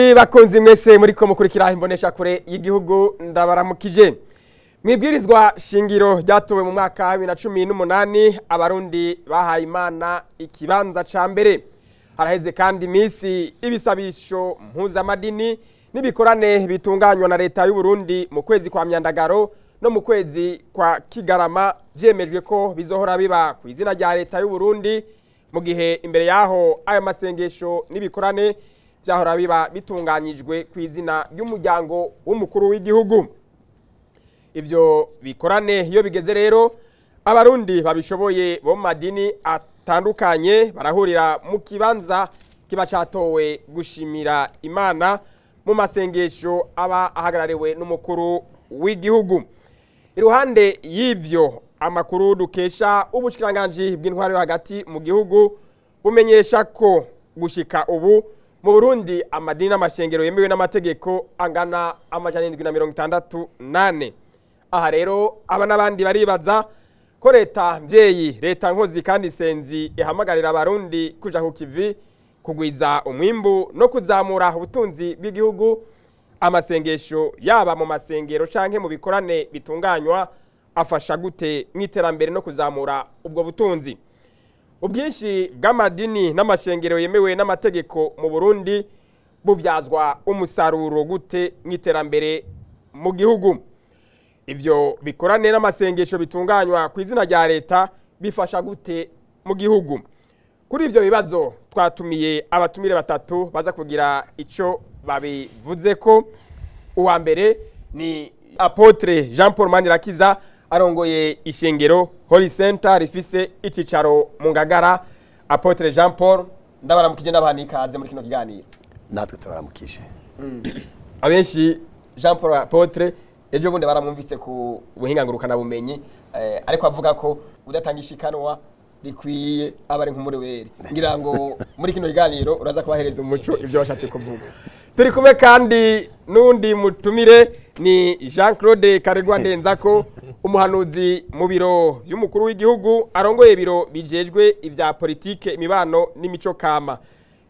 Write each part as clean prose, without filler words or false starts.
Nshuti bakunzi mwese muriko mukurikira imbonesha kure y'igihugu, ndabaramukije. Mwibwirizwa shingiro ryatowe mu mwaka wa 2018, abarundi bahaye Imana ikibanza ca mbere. Haraheze kandi iminsi ibisabisho mpuzamadini n'ibikorane bitunganywa na leta y'u Burundi mu kwezi kwa Myandagaro no mu kwezi kwa Kigarama vyemejwe ko bizohora biba ku izina rya leta y'u Burundi, mu gihe imbere yaho ayo masengesho n'ibikorane vyahora biba bitunganyijwe ku izina ry'umuryango w'umukuru w'igihugu. Ivyo bikorane iyo bigeze rero, abarundi babishoboye bo mu madini atandukanye barahurira mu kibanza kiba catowe gushimira Imana mu masengesho aba ahagarariwe n'umukuru w'igihugu. Iruhande y'ivyo, amakuru dukesha ubushikiranganji bw'intwaro yo hagati mu gihugu bumenyesha ko gushika ubu mu Burundi amadini n'amashengero yemewe n'amategeko angana 764. Aha rero aba n'abandi baribaza ko leta mvyeyi, leta nkozi kandi senzi ihamagarira abarundi kuja ku kivi, kugwiza umwimbu no kuzamura ubutunzi bw'igihugu, amasengesho yaba mu masengero canke mu bikorane bitunganywa afasha gute mw'iterambere no kuzamura ubwo butunzi? Ubwinshi bw'amadini n'amashengero yemewe n'amategeko mu Burundi buvyazwa umusaruro gute mw'iterambere mu gihugu? Ivyo bikorane n'amasengesho bitunganywa ku izina rya leta bifasha gute mu gihugu? Kuri ivyo bibazo twatumiye abatumire batatu baza kugira ico babivuzeko. Uwa mbere ni Apotre Jean Paul Manirakiza, arongoye ishengero Holy Center rifise icicaro mu Ngagara. Apotre Jean Paul, ndabaramukije, ndabaha ikaze muri kino kiganiro. Natwe turaramukije. Abenshi Jean Paul Apotre ejo bundi baramwumvise ku buhinga ngurukana bumenyi, ariko avuga ko udatanga ishikanwa rikwiye aba ari nk'umureweri. Ngira ngo muri kino kiganiro uraza kubahereza umuco ibyo washatse kuvuga. Turi kumwe kandi n'undi mutumire, ni Jean Claude Karegwa Ndenzako, umuhanuzi mu biro vy'umukuru w'igihugu, arongoye ibiro bijejwe ivya politike, imibano n'imico kama.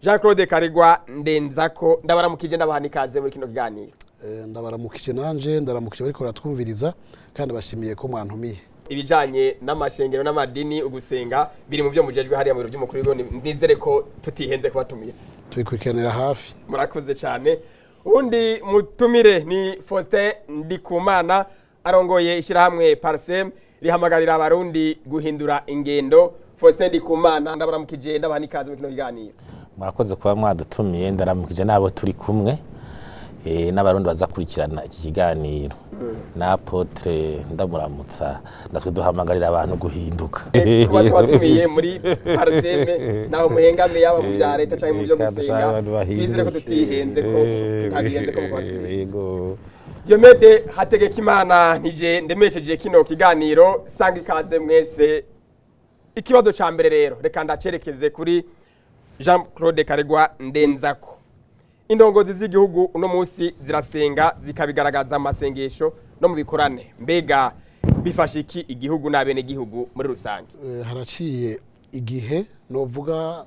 Jean Claude Karegwa Ndenzako, ndabaramukije, ndabaha ikaze muri kino kiganiro. Ndabaramukije nanje, ndaramukije bariko baratwumviriza, kandi bashimiye ko mwantumiye. Ibijanye n'amashengero n'amadini, ugusenga, biri mu byo mujejwe hariya mu biro by'umukuru w'igihugu. Nizere ko tutihenze kubatumiye. Tubikurikiranira hafi. Murakoze cyane. Undi mutumire ni Faustin Ndikumana, arongoye ishyirahamwe Parsem rihamagarira abarundi guhindura ingendo. Faustin Ndikumana, ndabaramukije, ndabaha n'ikaze mu kino kiganiro. Murakoze kuba mwadutumiye. Ndaramukije n'abo turi kumwe, n'abarundi bazakurikirana iki kiganiro, na Apotre ndamuramutsa. Natwe duhamagarira abantu guhinduka. Kuba twatumiye muri Parsem, naho muhengame yaba mu bya leta cyangwa mu byo gusenga, twizere ko tutihenze, ko tutagihenze ko mukubatumiye. Yego. Diomede Hategekimana nije ndemesheje kino kiganiro. Sanga ikaze mwese. Ikibazo ca mbere rero reka ndacerekeze kuri Jean Claude Karegwa Ndenzako. Indongozi z'igihugu uno munsi zirasenga, zikabigaragaza mu masengesho no mu bikorane. Mbega bifasha iki igihugu n'abene gihugu muri rusange? Haraciye igihe novuga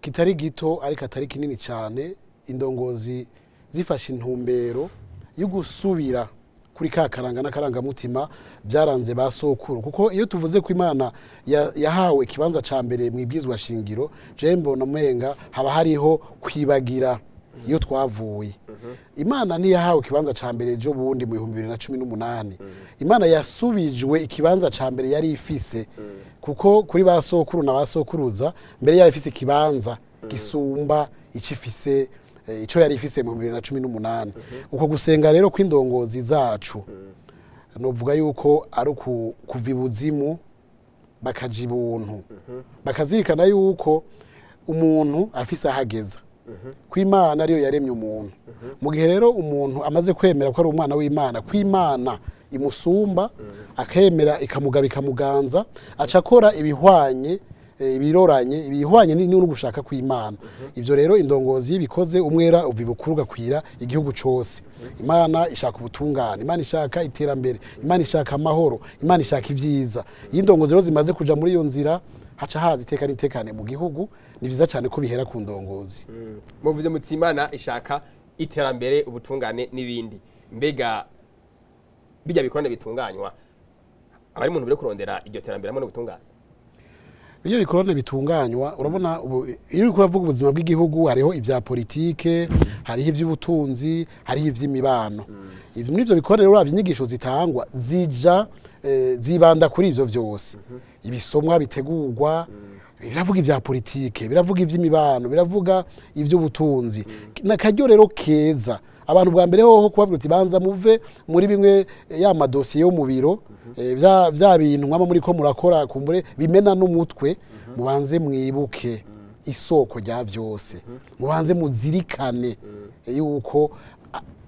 kitari gito ariko atari kinini cyane, indongozi zifashe intumbero yo gusubira kuri ka karanga n'akarangamutima byaranze ba sokuru, kuko iyo tuvuze ko Imana yahawe ikibanza ca mbere mu ibwizwa shingiro, je mbona umenga haba hariho kwibagira iyo twavuye. Imana ntiyahawe ikibanza ca mbere ejo bundi mu 2018. Imana yasubijwe ikibanza ca mbere yari ifise, kuko kuri ba sokuru na ba sokuruza mbere yari ifise ikibanza gisumba icifise, ico yari ifise mu 2018. Uko gusenga rero kw'indongozi zacu, novuga yuko ari kuva ibuzimu bakaja ibuntu, bakazirikana yuko umuntu afise ahageza, ko Imana ariyo yaremye umuntu. Mu gihe rero umuntu amaze kwemera ko ari umwana w'Imana, ko Imana imusumba, akemera ikamugaba, ikamuganza, aca akora ibihwanye, ibiroranye, ibihwanye no gushaka kw'Imana. Ivyo rero indongozi bikoze, umwera uva ibukuru ugakwira igihugu cose. Imana ishaka ubutungane, Imana ishaka iterambere, Imana ishaka amahoro, Imana ishaka ivyiza. Iyo indongozi rero zimaze kuja muri iyo nzira, Haca haza iteka n'itekane mu gihugu. Ni vyiza cyane ko bihera ku ndongozi. Muvuze muti Imana ishaka iterambere, ubutungane n'ibindi. Mbega bijya bikorane bitunganywa abari muntu biri kurondera iryo terambere hamwe n'ubutungane? Iyo bikorane bitunganywa, urabona ubu iyo uriko uravuga ubuzima bw'igihugu, hariho ibya politike, hariho iby'ubutunzi, hariho iby'imibano. Ibyo muri ivyo bikorane rero, uravye inyigisho zitangwa zija zibanda kuri ivyo vyose. Ibisomwa bitegurwa biravuga ibya politike, biravuga iby'imibano, biravuga iby'ubutunzi. N'akaryo rero keza abantu bwa mbere hoho kubabwira uti: "Banza muve muri bimwe, ya madosiye yo mu biro, vya bintu mwaba muri ko murakora kumbure bimena n'umutwe. Mubanze mwibuke isoko rya vyose, mubanze muzirikane yuko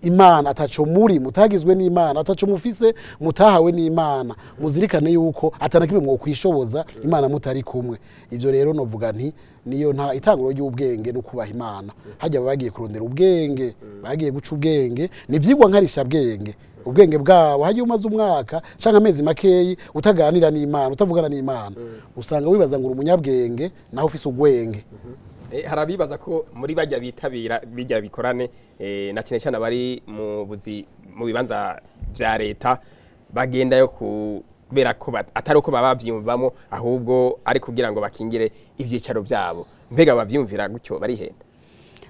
Imana ataco muri mutagizwe n'Imana, ataco mufise mutahawe n'Imana. Muzirikane yuko atana kimwe mwokwishoboza Imana mutari kumwe." Ivyo rero novuga nti niyo nta itanguro ry'ubwenge no kubaha Imana. Hajya baba bagiye kurondera ubwenge, bagiye guca ubwenge, ni ivyigwa nkarisha bwenge. Ubwenge bwabo, hajya umaze umwaka canke amezi makeyi utaganira n'Imana, utavugana n'Imana, usanga wibaza ngo uri umunyabwenge naho ufise ubwenge. Hari abibaza ko muri bajya bitabira bijya bikorane, na cyane cyane abari mu buzi mu bibanza vya leta, bagendayo kubera ko atari uko baba bavyiyumvamo, ahubwo ari kugira ngo bakingire ivyicaro vyabo. Mbega bavyumvira gutyo barihenda?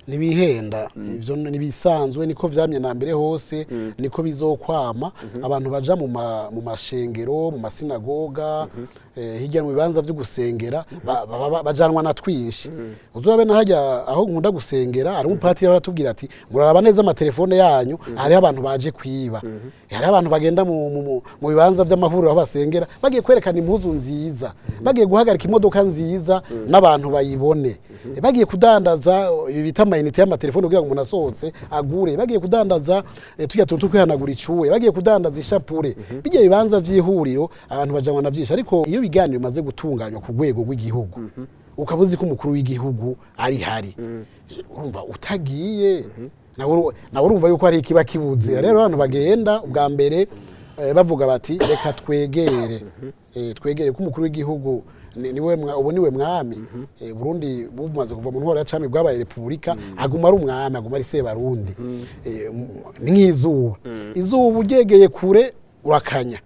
Ntibihenda, ivyo nibisanzwe, niko vyamye na mbere hose, niko bizokwama. Abantu baja mu mashengero, mu masinagoga, hirya mu bibanza vyo gusengera, bajanwa na twinshi. Uzobe na hajya aho nkunda gusengera, hari umupatiri aratubwira ati: "Muraraba neza amatelefone yanyu, hariho abantu baje kwiba." Hariho abantu bagenda mu bibanza vy'amahuriro aho basengera bagiye kwerekana impuzu nziza, bagiye guhagarika imodoka nziza n'abantu bayibone, bagiye kudandaza ibi bita amayinite y'amatelefone kugira ngo umuntu asohotse agure, bagiye kudandaza turya tuntu two kwihanagura icuwe, bagiye kudandaza ishapure. Bijya bibanza vy'ihuriro abantu bajanwa na vyinshi. Ariko iyo ibiganiro bimaze gutunganywa ku rwego rw'igihugu, ukaba uzi ko umukuru w'igihugu ari hari, urumva utagiye nawe urumva yuko hari ikiba kibuze. Rero abantu bagenda ubwa mbere bavuga bati: "Reka twegere, twegere ko umukuru w'igihugu niwe ubu niwe mwami." Burundi bumaze kuva mu ntwaro ya cami bwabaye repubulika, aguma ari umwami, aguma ari sebarundi. Ni nk'izuba, izuba uryegeye kure urakanya,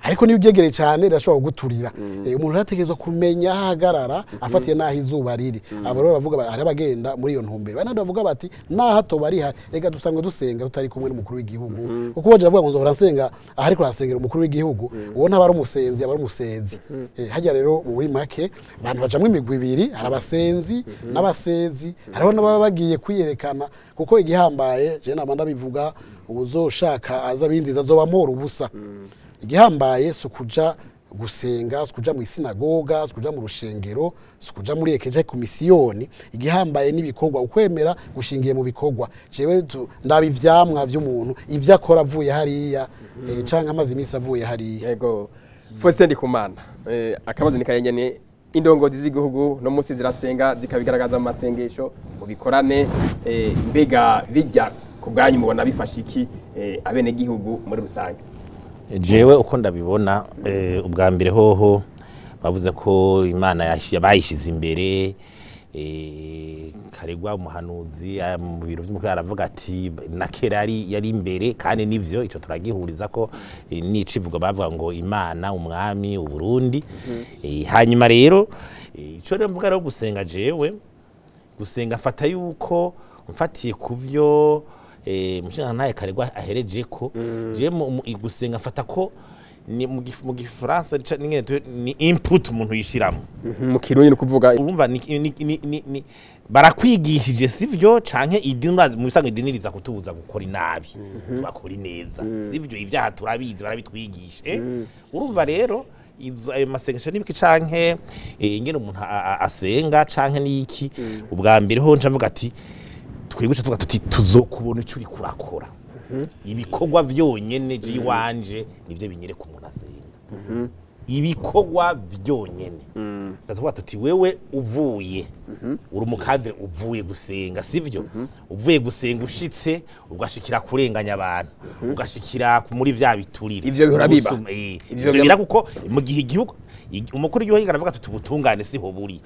ariko niyo uryegereye cyane rirashobora kuguturira. Umuntu arategerezwa kumenya aho ahagarara afatiye n'aho izuba riri. Abo rero bavuga hari abagenda muri iyo ntumbero, hari n'abandi bavuga bati: "Naho atoba ari hari, reka dusanzwe dusenga tutari kumwe n'umukuru w'igihugu." Kuko waje avuga ngo nzohora nsenga aha ariko arasengera umukuru w'igihugu, uwo ntaba ari umusenzi, aba ari umusezi. Hajya rero muri make abantu bajamwo imigwi ibiri: hari abasenzi n'abasezi, hariho n'ababa bagiye kwiyerekana. Kuko igihambaye, je nama ndabivuga, uzoshaka aza binziza azoba mpora ubusa. Igihambaye si ukuja gusenga, si ukuja mu isinagoga, si ukuja mu rushengero, si ukuja muri ekeje ku misiyoni. Igihambaye n'ibikorwa, ukwemera gushingiye mu bikorwa. Jewe ndaba ivyamwa vy'umuntu, ivyo akora avuye hariya, canke amaze iminsi avuye hariya. Yego, Faustin Ndikumana, akabazo ni kayenyene: indongozi z'igihugu no munsi zirasenga, zikabigaragaza mu masengesho, mu bikorane. Mbega bijya ku bwanyu mubona bifasha iki abenegihugu muri rusange? Jewe uko ndabibona, ubwa mbere hoho bavuze ko Imana bayishize imbere. Karegwa umuhanuzi mu biro by'umukuru aravuga ati na kera yari imbere, kandi nivyo, ico turagihuriza ko n'icivugo bavuga ngo Imana, umwami, Uburundi. Hanyuma rero ico rero mvuga rero, gusenga, jewe gusenga mfata yuko mfatiye kuvyo mushinga Karegwa ahereje ko jewe gusenga mfata ko ni mu gifaransa ni input umuntu yishiramo. Mu Kirundi ni ukuvuga? Urumva ni barakwigishije, sivyo? Canke idini, urazi mu bisanzwe idini riza kutubuza gukora inabi, tubakora ineza, sivyo? Ibyaha turabizi, barabitwigisha. Urumva rero izo ayo masengesho n'ibiki canke ingene umuntu asenga canke n'iki, ubwa mbere ho nca mvuga ati twebwe tuvuga tuti tuzokubona ico uriko urakora. Ibikorwa vyonyene je iwanje nivyo binyereka umuntu asenga. Ibikorwa byonyene. Ndavuga tuti wewe uvuye uri umukadre, uvuye gusenga, sivyo? Uvuye gusenga, ushitse ugashikira kurenganya abantu, ugashikira muri vya biturire. Ivyo bihora biba. Ivyo bira kuko mu gihe igihugu, umukuru w'igihugu aravuga ati ubutungane siho buri,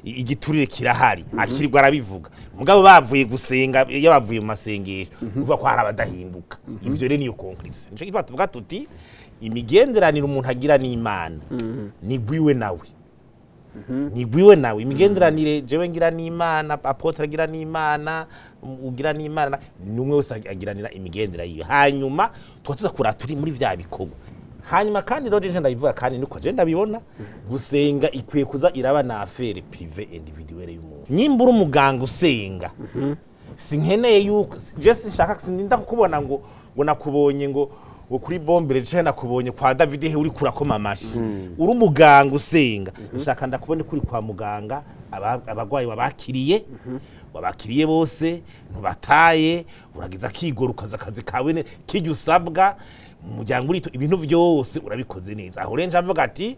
igiturire kirahari, akirirwa arabivuga. Mugabo bavuye gusenga, iyo bavuye mu masengesho, uvuga ko hari abadahinduka. Ivyo rero niyo conclusion. Nico gituma tuvuga tuti imigenderanire umuntu agira n'Imana ni gwiwe nawe, ni gwiwe nawe. Imigenderanire jewe ngira n'Imana, apôtre agira n'Imana, ugira n'Imana, ni umwe wese agiranira imigenderanire yiwe. Hanyuma tuba tuza kuraba turi muri vya bikorwa. Hanyuma kandi rero je ndabivuga, kandi niko je ndabibona, gusenga ikwiye kuza iraba na affaire privée individuelle y'umuntu. Nyimba uri umuganga usenga, sinkeneye yuko je sinshaka, sininda kukubona ngo nakubonye ngo kuri bombere, je nakubonye kwa David he uri kurakoma amashi. Uri umuganga usenga, nshaka ndakubone kuri kwa muganga, abagwayi wabakiriye bose, ntubataye, uragiza akigoro, ukaza akazi kawe kijya usabwa mu muryango, urito ibintu byose urabikoze neza. Aho rero nja mvuga ati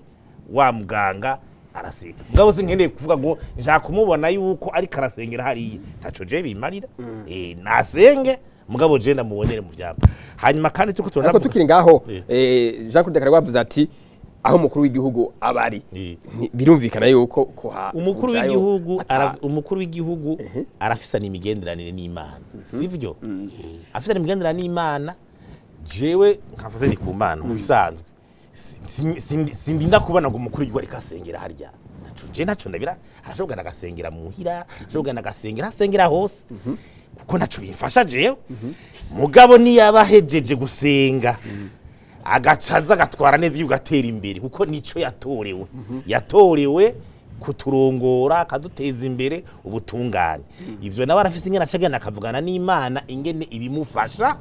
wa muganga arasenga. Mugabo sinkeneye kuvuga ngo nshaka kumubona yuko ariko arasengera hariya, ntaco je bimarira. Nasenge, mugabo je ndamubonere mu vyapa. Hanyuma kandi tuko Ariko turanavuga tukiri ngaho, Jean Claude Karega avuze ati aho umukuru w'igihugu aba ari, birumvikana yuko kuha umukuru kujayo w'igihugu umukuru w'igihugu arafisana imigenderanire n'Imana, sivyo? Afisana imigenderanire n'Imana. Jewe nkavuze ndi ku Mana mu bisanzwe, sindinda kubona ngo umukuru w'igihugu ariko asengera harya. Ntaco je, ntaco ndabira. Arashobora agasengera muhira, arashobora agasengera, asengera hose, kuko ntaco bimfasha jewe. Mugabo niyaba ahejeje gusenga, agacaza agatwara neza igihugu, agatera imbere, kuko nico yatorewe, yatorewe kuturongora, akaduteza imbere ubutungane. Ivyo nawe arafise ingene acagenda akavugana n'Imana ingene ibimufasha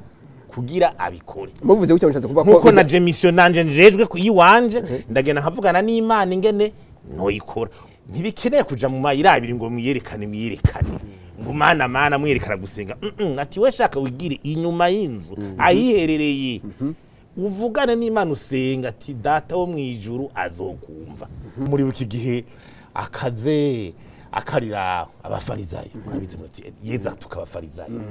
kugira abikore. Muvuze gutya mushatse kuvuga ko Nkuko na je mission nanje njejwe ku iwanje, ndagenda nkavugana n'Imana ingene noyikora. Ntibikeneye kuja mu mayira abiri ngo mwiyerekane, mwiyerekane ngo mana mana, mwiyerekana gusenga. Ati we shaka wigire inyuma y'inzu ahiherereye, uvugane n'Imana, usenga ati Data wo mwijuru azokumva. Muri iki gihe akaze akarira Abafarizayo, murabizi, muti yeza tukabafarizayo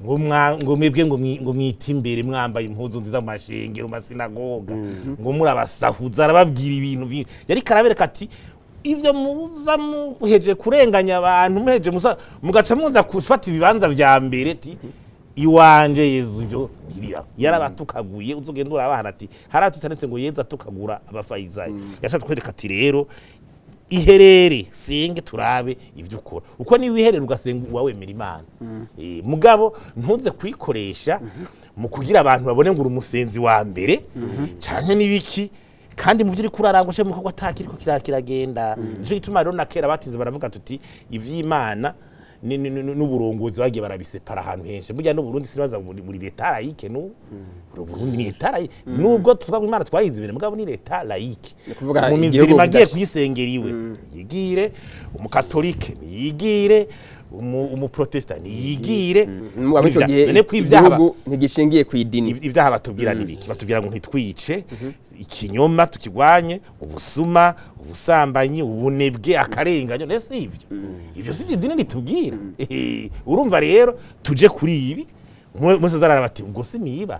ngo ngo mwebwe ngo mwite imbere mwambaye impuzu nziza mu mashengero, mu masinagoga, ngo murabasahuza. Arababwira ibintu yariko arabereka ati ivyo muza muheje kurenganya abantu, muheje musa mugaca muza gufata ibibanza vya mbere, ti iwanje Yezu ibyo ntibira. Yarabatukaguye. Uzogenda urabahana ati hari atutanetse ngo Yezu atukagura Abafarizayo. Yashatse kwereka ati rero iherere, senge, turabe ivyo ukora. Uko niba wiherera ugasenga, uba wemera Imana. Mugabo ntuze kuyikoresha mu kugira abantu babone ngo uri umusenzi wa mbere canke n'ibiki, kandi mu byo uriko urarangwa mu bikorwa atakiriko kiragenda. Nico gituma rero na kera batinze baravuga tuti ivy'Imana n'uburongozi bagiye barabisepara ahantu henshi. Burya n'Uburundi sinibaza muri leta laïque. N'ubu Burundi ni leta laïque, nubwo tuvuga ngo Imana twayize imbere, mugabo ni leta laïque. Ni ukuvuga Mu igihugu mizirima agiye kuyisengera iwe yigire, umukatolike niyigire, umuprotestant niyigire. Mugabo ico gihe None ko ivyaha igihugu ntigishingiye ku idini. Ibyaha batubwira ni biki? Batubwira ngo ntitwice, ikinyoma tukigwanye, ubusuma, ubusambanyi, ubunebwe, akarenganyo. Nese ivyo si idini ritubwira? Urumva rero tuje kuri ibi, mwese zarara bati ubwo siniba,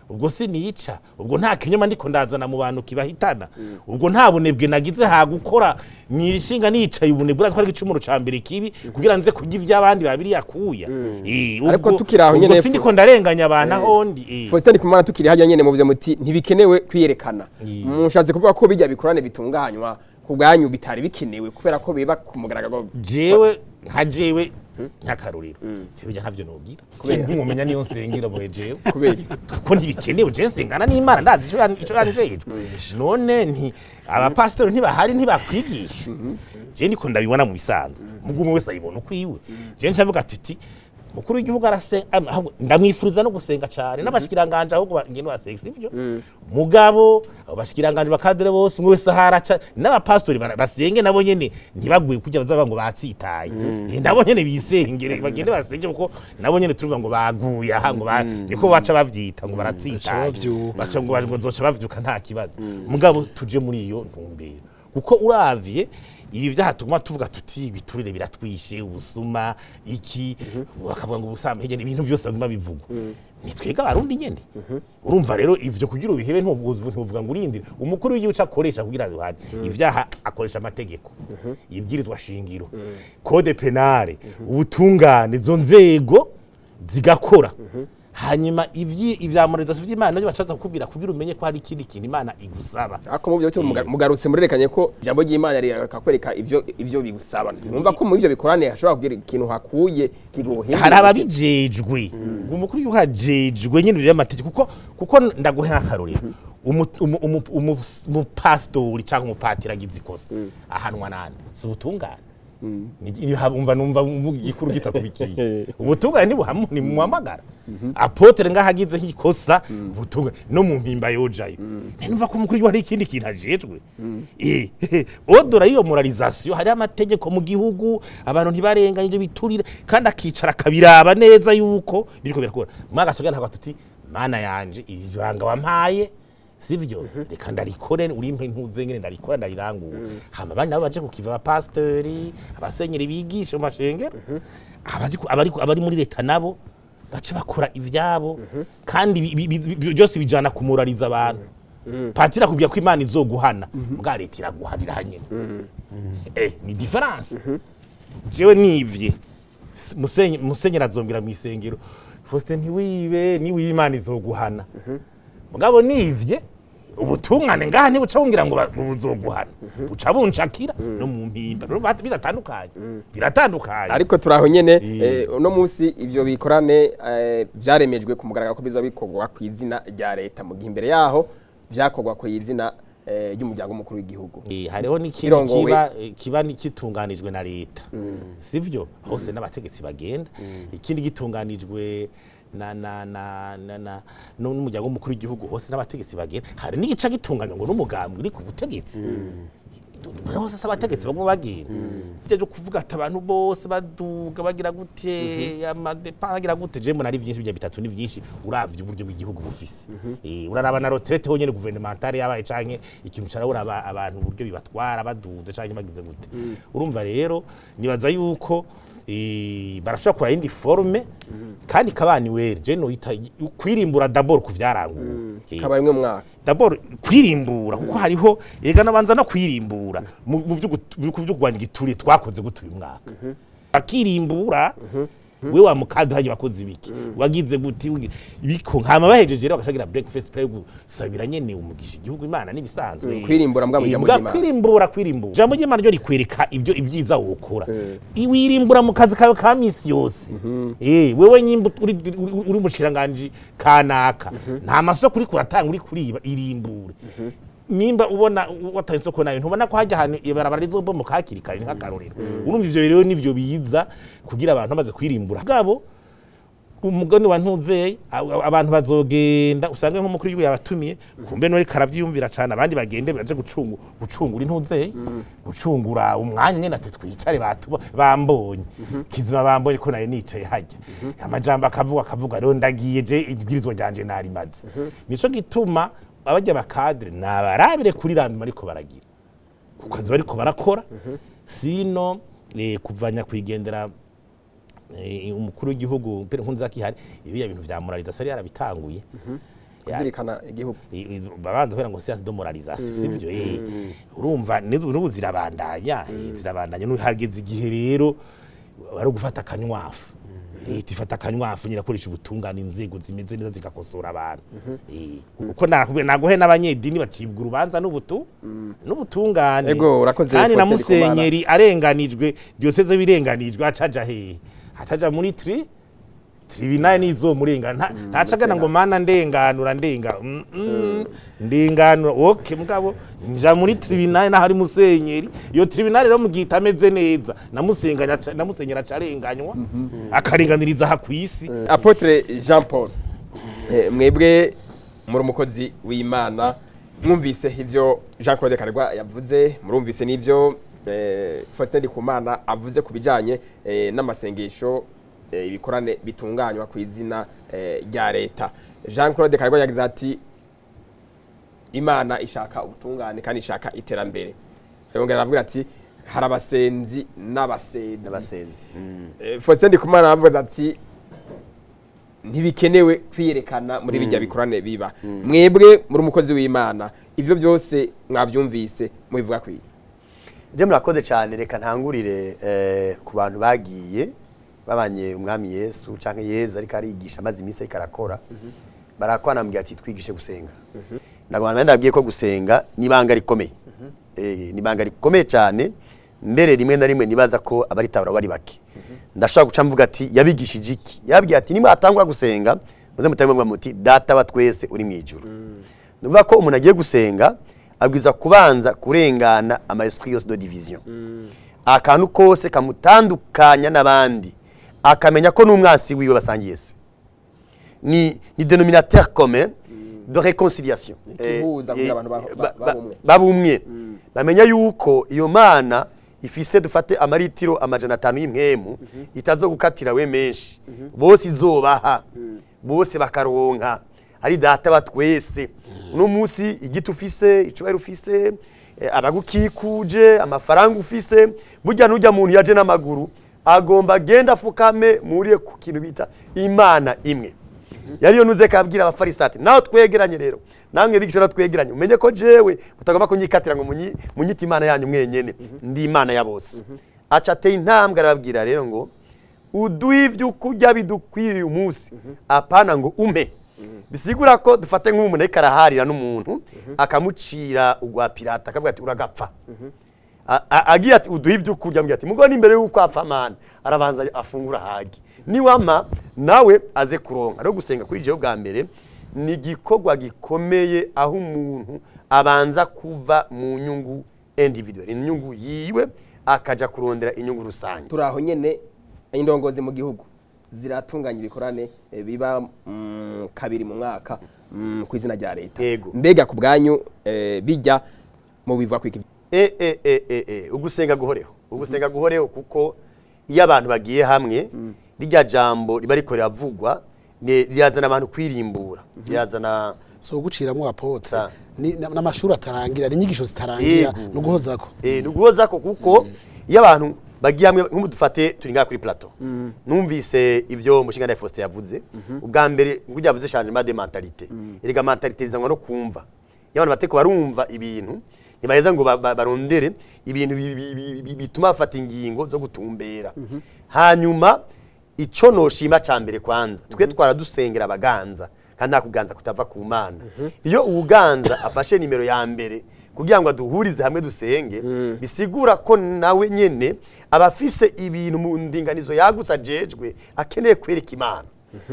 ubwo sinica, ubwo nta kinyoma ndiko ndazana mu bantu kibahitana, ubwo nta bunebwe nagize hagukora nishinga nicaye. Ubunebwe uratwara igicumuro ca mbere kibi kugira nze kurya ivy'abandi babiri yakuya. Ariko tukiri aho ubwo nyene sindiko ndarenganya abantu aho ndi. Faustin Ndikumana, tukiri hajya nyene, muvuze muti ntibikenewe kwiyerekana. Mushatse kuvuga ko bijya bikorane bitunganywa ku bwanyu bitari bikenewe kubera ko biba ku mugaragaro? Jewe nka jewe nk'akarorero, jewe ntavyo nogira ntimumenya niyo nsengera boye jewe. Kubera iki? Kuko ntibikenewe. Je nsengana n'Imana, ndazi ico yanjejwe. None nti abapasitori ntibahari, ntibakwigisha? Je niko ndabibona mu bisanzwe, mugu umwe wese ayibona ukwiwe. Je ncavuga ati Umukuru w'igihugu arasenga, ahubwo ndamwifuriza no gusenga cyane n'abashikiranganje, ahubwo bagenda basenga, sivyo? Mugabo abo bashikiranganje, ba cadres bose, umwe wese aharaca, n'abapastori basenge nabo nyene, ntibaguye kujya bazavuga ngo batsitaye. Nabo nyene bisengere, bagende basenge, kuko nabo nyene turuvuga ngo baguye aha, ngo niko baca bavyita ngo baratsitaye. Bavyuka. Baca ngo nzoca bavyuka, nta kibazo. Mugabo tuje muri iyo ntumbero, kuko uravye ibi vyaha tuguma tuvuga tuti ibiturire biratwishe, ubusuma iki, bakavuga ngo ubusambo, ibintu byose baguma bivugwa, ni twebwe Abarundi nyene. Urumva rero ivyo kugira ubihebe, ntuvuga ngo urindire umukuru w'igihugu ico akoresha kugira ngo ivyaha, akoresha amategeko, ibwirizwa shingiro, code pénal, ubutungane, izo nzego zigakora. Hanyuma ivya moralisation vy'Imana navyo bacaza kukubwira kugira umenye ko hari ikindi kintu Imana igusaba. Ariko mu byo cyo mugarutse murerekanye ko ijambo ry'Imana rirakwereka ivyo bigusaba. Numva ko muri ivyo bikorane hashobora kugira ikintu hakuye kiguhindura. Hari ababijejwe, umukuru w'igihugu ajejwe nyine ivy'amategeko, kuko ndaguhe nk'akarorero: umupasitori cyangwa umupatiri agize ikosa ahanwa nande? Si ubutungane? Umva, numva igikuru gitakubikiye ubutungane ntibuhamu ntimuhamagara apôtre ngaho agize nk'ikosa, ubutungane no mu mpimba yojayo. Numva ko umukuru w'igihugu hari ikindi kintu ajejwe. Au-delà y'iyo moralisation, hariho amategeko mu gihugu, abantu ntibarenganye ibyo biturire, kandi akicara akabiraba neza yuko biriko birakora. Mwagace ntabwo tuti Mana yanje, iri banga wampaye, sivyo, reka ndarikore, urimpe ntuze ngene ndarikora, ndarirangura. Hama abandi nabo baje kukiva, abapasitori, abasenyeri bigisha mu mashengero, abari muri leta nabo bace bakora ivyabo, kandi byose bijana kumoraliza abantu. Patiri akubwira ko Imana izoguhana, mbwa leta iraguhanira hanyene. Ni différence. Jewe nivye, musenyeri azombwira mu isengero: "Faustin, ntiwibe, niwibe Imana izoguhana." Mugabo nivye, ubutungane ngaha ntibuca bumbwira ngo buzoguhana, buca buncakira no mu mpimba. Rero biratandukanye, biratandukanye. Ariko turaho nyene. Uno munsi ivyo bikorane vyaremejwe ku mugaragaro ko bizoba bikorwa ku izina rya leta, mu gihe imbere yaho vyakorwa ku izina ry'umuryango mukuru w'igihugu. Hariho n'ikindi Kirongowe. kiba kitunganijwe na leta, sivyo? Hose n'abategetsi bagenda. Ikindi gitunganijwe na na na na na n'umuryango mukuru w'igihugu, hose n'abategetsi bagenda. Hari n'igica gitunganywa ngo n'umugambwe uri ku butegetsi, hose se abategetsi baguma bagenda. Ibyo byo kuvuga ati abantu bose baduga bagira gute, ama dépenses bagira gute, je mbona ari vyinshi. Ibyo bitatu ni vyinshi uravye uburyo bw'igihugu bufise. Uraraba na retraite honyene gouvernementale yabaye, canke ikintu carabura abantu uburyo bibatwara baduze canke bagize gute. Urumva rero nibaza yuko barashobora kura yindi forme kandi kabani were je noyita kwirimbura d'abord ku vyaranguwe. Kaba rimwe mu mwaka. D'abord kwirimbura, kuko hariho ega nabanza no kwirimbura mu byo kurwanya igituriye twakoze gute uyu mwaka, akirimbura we wa mukadre haje bakoze ibiki, wagize guti biko, nkama bahejeje rero bagashagira breakfast prayer, gusabira nyene umugisha igihugu, Imana nibisanzwe. Kwirimbura mbwa mu ijambo ry'Imana. Kwirimbura, ijambo ry'Imana ryo rikwereka ibyo ibyiza wokora. Iwirimbura mu kazi kawe ka misi yose. Wewe nyimba uri umushikiranganje kanaka, nta masoko uri kuratanga, uri kuriba, irimbure. Nimba ubona wataye isoko nayo, ntubona ko hajya ahantu ibarabara rizobomoka hakiri kare, nk'akarorero. Urumva ivyo rero nivyo biza kugira abantu bamaze kwirimbura bwabo umugani wa ntuzeye, abantu bazogenda usange nk'umukuru w'igihugu yabatumiye, kumbe none karavyiyumvira cane, abandi bagende baje gucungura intuzeye, gucungura umwanya nyene, ati twicare batuba bambonye kizima, bambonye ko nari nicaye hajya, amajambo akavuga akavuga, rero ndagiye je, ibwirizwa ryanje narimaze. Nico gituma abajya ba cadres nabarabire kuri rendement ariko baragira ku kazi bariko barakora, sino kuvanya kwigendera umukuru w'igihugu Pierre Nkurunziza kihari, ibiya bintu vya moralisation yari yarabitanguye. Kuzirikana igihugu. Babanza kugira ngo séance de moralisation, sivyo? Urumva n'ubu zirabandanya, zirabandanya. N'uhageze igihe rero ari gufata akanywafu, leta ifata akanywafu nyine, akoresha ubutungane, inzego zimeze neza zigakosora abantu. Kuko naguhe n'abanyedini bacibwa urubanza n'ubutungane. Ego, urakoze, kandi na Faustin Ndikumana. Musenyeri arenganijwe, diocèse birenganijwe, acaja hehe? Ataja muri Tribunal nizomurengana, ntacagana ngo mana ndenganura, ndenga ndenganura. Okay, mugabo nja muri tribunal naho ari musenyeri. Iyo tribunal rero mugihe itameze neza, namusenganya namusenyera acarenganywa, akarenganiriza aha kw'isi. Apôtre Jean Paul, mwebwe muri umukozi w'Imana, mwumvise ivyo Jean Claude Karegwa yavuze, murumvise n'ivyo Faustin Ndikumana avuze ku bijanye n'amasengesho, ibikorane bitunganywa ku izina rya leta. Jean Claude Karegwa yagize ati: "Imana ishaka ubutungane kandi ishaka iterambere." Yongera aravuga ati: "Hari abasenzi n'abasenzi." N'abasenzi. Faustin Ndikumana aravuga ati: "Ntibikenewe kwiyerekana muri bijya bikorane biba." Mwebwe muri umukozi w'Imana, ivyo byose mwavyumvise, mubivuga kwiye? Je murakoze cyane. Reka ntangurire ku bantu bagiye babanye umwami Yesu canke Yezu ariko arigisha, amaze iminsi ariko arakora, barakwanambwira ati: "Twigishe gusenga." Ndagomba ndabwiye ko gusenga nibanga rikomeye, nibanga rikomeye cyane. Mbere rimwe na rimwe nibaza ko abaritabura bari bake. Ndashobora guca mvuga ati: "Yabigishije iki?" Yabwiye ati: "Nimwatangura gusenga, muze mutange muti: 'Data wa twese uri mu ijuru.'" Ni ukuvuga ko umuntu agiye gusenga abwiza kubanza kurengana ama esprit yose de division, akantu kose kamutandukanya n'abandi, akamenya ko n'umwansi wiwe basangiye se ni dénominateur commun de réconciliation. Ikihuza kugira abantu babe umwe. Babe umwe, bamenya yuko iyo Mana ifise, dufate, amaritiro 500 y'impwemu, itazogukatira we menshi, bose izobaha, bose bakaronka. Ari Data wa twese. Uno munsi igiti ufise, icubahiro ufise, abagukikuje, amafaranga ufise, burya nujya muntu yaje n'amaguru agomba agenda afukame muriye ku kintu bita Imana imwe. Yariyo nuze kabwira Abafarisi ati: "Nawe twegeranye rero, namwe bigisha twegeranye, umenye ko jewe mutagomba kunyikatira ngo munyite Imana yanyu mwenyene, ndi Imana ya bose." Aca ateye intambwe arababwira rero ngo: "Uduhe ibyo kurya bidukwiriye uyu munsi, apana ngo umpe." Bisigura ko dufate nk'umuntu ariko araharira n'umuntu, akamucira ugwa pirata, akavuga ati: "Uragapfa." Agiye ati: "Uduhe ibyo kurya." Ambwira ati: "Mugo n'imbere y'uko apfa mana arabanza afungura hage, niwama nawe aze kuronka." Rero gusenga kuri jewe bwa mbere ni igikorwa gikomeye, aho umuntu abanza kuva mu nyungu individuel, inyungu yiwe, akaja kurondera inyungu rusange. Turi aho nyene, indongozi mu gihugu ziratunganya ibikorane biba kabiri mu mwaka ku izina rya leta. Yego. Mbega ku bwanyu, bijya mu biva kwiki? E ugusenga guhoreho, ugusenga guhoreho, kuko iyo abantu bagiye hamwe, rirya jambo riba riko riravugwa rirazana abantu kwirimbura, rirazana Si uguciramo, apôtre. Sa. Ni n'amashuri atarangira, ni inyigisho zitarangira. Yego. Ni uguhozako. Ni uguhozako, kuko iyo abantu bagiye hamwe, nk'ubu dufate turi ngaha kuri plateau, numvise ivyo umushinga Faustin yavuze ubwa mbere, ngo yavuze changement de mentalité. Erega mentalité izanwa no kumva. Iyo abantu bateko barumva ibintu, ntibaheza ngo barondere ibintu bituma bafata ingingo zo gutumbera. Hanyuma ico noshima ca mbere, kwanza twe twaradusengera abaganza, kandi nta kuganza kutava ku Mana. Iyo uwuganza afashe nimero ya mbere kugira ngo aduhurize hamwe dusenge, bisigura ko nawe nyene aba afise ibintu mu ndinganizo yagutse ajejwe, akeneye kwereka Imana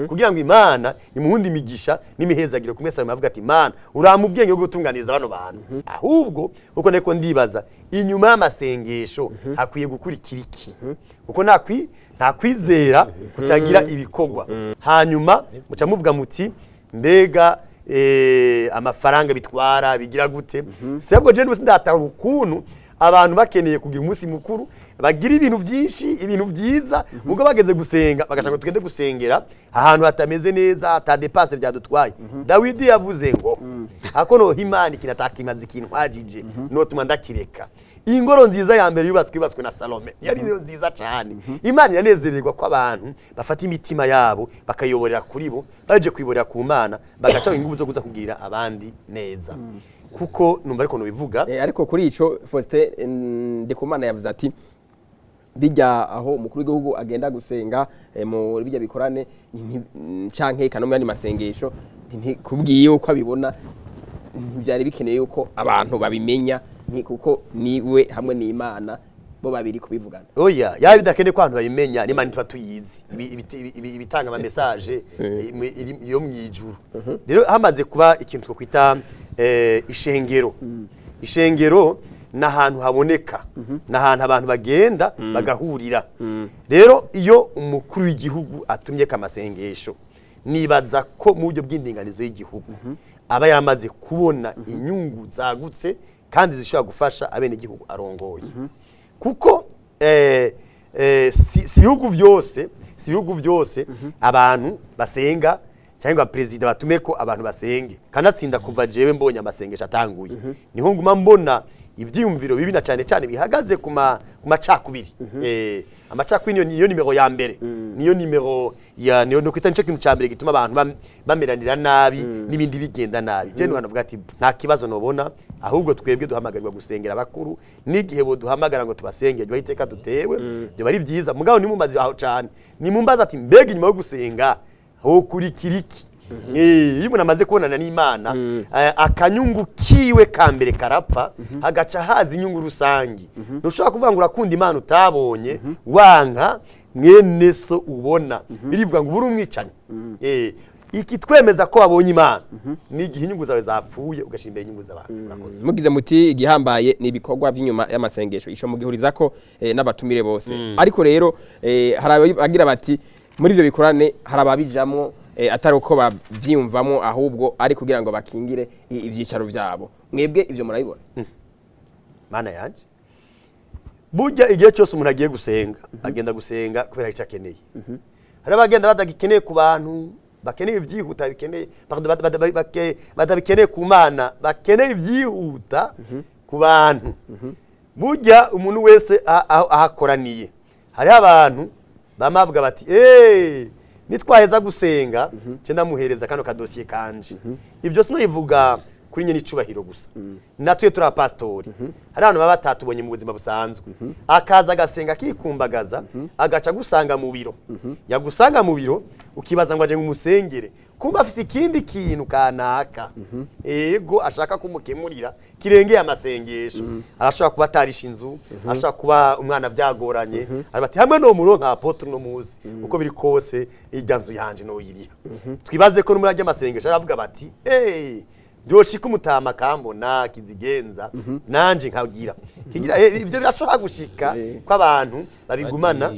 kugira ngo Imana imuhunde imigisha n'imihezagiro. Kumwe Salomo avuga ati: "Imana urampa ubwenge bwo gutunganiriza bano bantu." Ahubwo uko niko ndibaza, inyuma y'amasengesho hakwiye gukurikira iki? Kuko nta kwizera kutagira ibikorwa. Hanyuma muca muvuga muti: "Mbega amafaranga bitwara bigira gute?" Sebwo je n'ubu sindatahura ukuntu abantu bakeneye kugira umunsi mukuru, bagira ibintu byinshi, ibintu byiza, mugo bageze gusenga bagashaka ngo tugende gusengera ahantu hatameze neza, ata dépenses byadutwaye. Dawidi yavuze ngo: "Ako noha Imana ikintu atakimaze, ikintwajije notuma ndakireka." Ingoro nziza ya mbere yubatswe na Salome, yari niyo nziza cyane. Imana iranezererwa ko abantu bafata imitima yabo bakayiyoborera kuri bo, baje kuyiborera ku Mana, bagaca ingufu zo kuza kugirira abandi neza, kuko numva ariko nubivuga. Ariko kuri ico Faustin Ndikumana yavuze ati: "Bijya aho umukuru w'igihugu agenda gusenga muri bijya bikorane canke eka no mu yandi masengesho, kubwiye uko abibona, ntibyari bikeneye yuko abantu babimenya, kuko niwe hamwe n'Imana." Bo babiri kubivugana. Oya, yaba bidakeneye ko abantu babimenya, n'Imana tuba tuyizi. Ibitanga ama message yo mwijuru. Rero hamaze kuba ikintu twokwita ishengero. Ishengero ni ahantu haboneka, ni ahantu abantu bagenda bagahurira. Rero iyo umukuru w'igihugu atumye kamasengesho, nibaza ko mu buryo bw'indinganizo y'igihugu aba yaramaze kubona inyungu zagutse kandi zishobora gufasha abenegihugu arongoye, kuko si ibihugu byose abantu basenga cyangwa perezida batume ko abantu basenge. Kanatsinda kuva jewe mbonye amasengesho atanguye, niho nguma mbona ivyiyumviro bibi, na cyane cyane bihagaze ku macakubiri. Amacakubiri niyo nimero ya mbere, niyo nimero ya niyo no kwita nico kintu ca mbere gituma abantu bameranira nabi n'ibindi bigenda nabi. Je nuhana vuga ati nta kibazo nobona, ahubwo twebwe duhamagarirwa gusengera abakuru, n'igihe bo duhamagara ngo tubasengere bari iteka dutewe, byo bari byiza. Mugabo nimumaze aho cyane, nimumbaza ati mbega inyuma yo gusenga hokurikira iki? Iyo umuntu amaze kubonana n'Imana, akanyungu kiwe ka mbere karapfa, hagaca haza inyungu rusangi. Ntushobora kuvuga ngo urakunda Imana utabonye, wanka mwene so ubona. Birivuga ngo ubure umwicanyi. Iki twemeza ko wabonye Imana ni igihe inyungu zawe zapfuye, ugashyira imbere inyungu z'abantu. Urakoze. Mugize muti igihambaye ni ibikorwa by'inyuma y'amasengesho, isho mugihuriza ko n'abatumire bose. Ariko rero hari abagira bati muri ivyo bikorane hari ababijamwo atari uko bavyiyumvamo, ahubwo ari kugira ngo bakingire ivyicaro vyabo. Mwebwe ivyo murabibona? Mana yanje, burya igihe cyose umuntu agiye gusenga, agenda gusenga kubera icyo akeneye. Hari abagenda batagikeneye ku bantu, bakeneye ibyihuta, bikeneye, pardon, batabikeneye ku Mana, bakeneye ibyihuta ku bantu. Burya umuntu wese aho ahakoraniye, hariho abantu bama bavuga bati: "Eh, nitwaheza gusenga nce ndamuhereza kano kadosiye kanje." Ibyo sinoyivuga kuri nyene icubahiro gusa, natwe turi abapasitori, hari abantu baba batatubonye mu buzima busanzwe, akaza agasenga akikumbagaza, agaca agusanga mu biro. Yagusanga mu biro, ukibaza ngo aje ngumusengere, kumba afise ikindi kintu kanaka ego ashaka kumukemurira kirengeye amasengesho. Arashobora kuba atarisha inzu, arashobora kuba umwana vyagoranye, arabati hamwe no muronka apôtre no muzi uko biri kose irya nzu yanje no yiriha. Twibaze ko no muri arya masengesho aravuga bati: "Eh, byoshika umutama kambona kizigenza nanje nkagira kigira." Ivyo birashobora gushika ko abantu babigumana.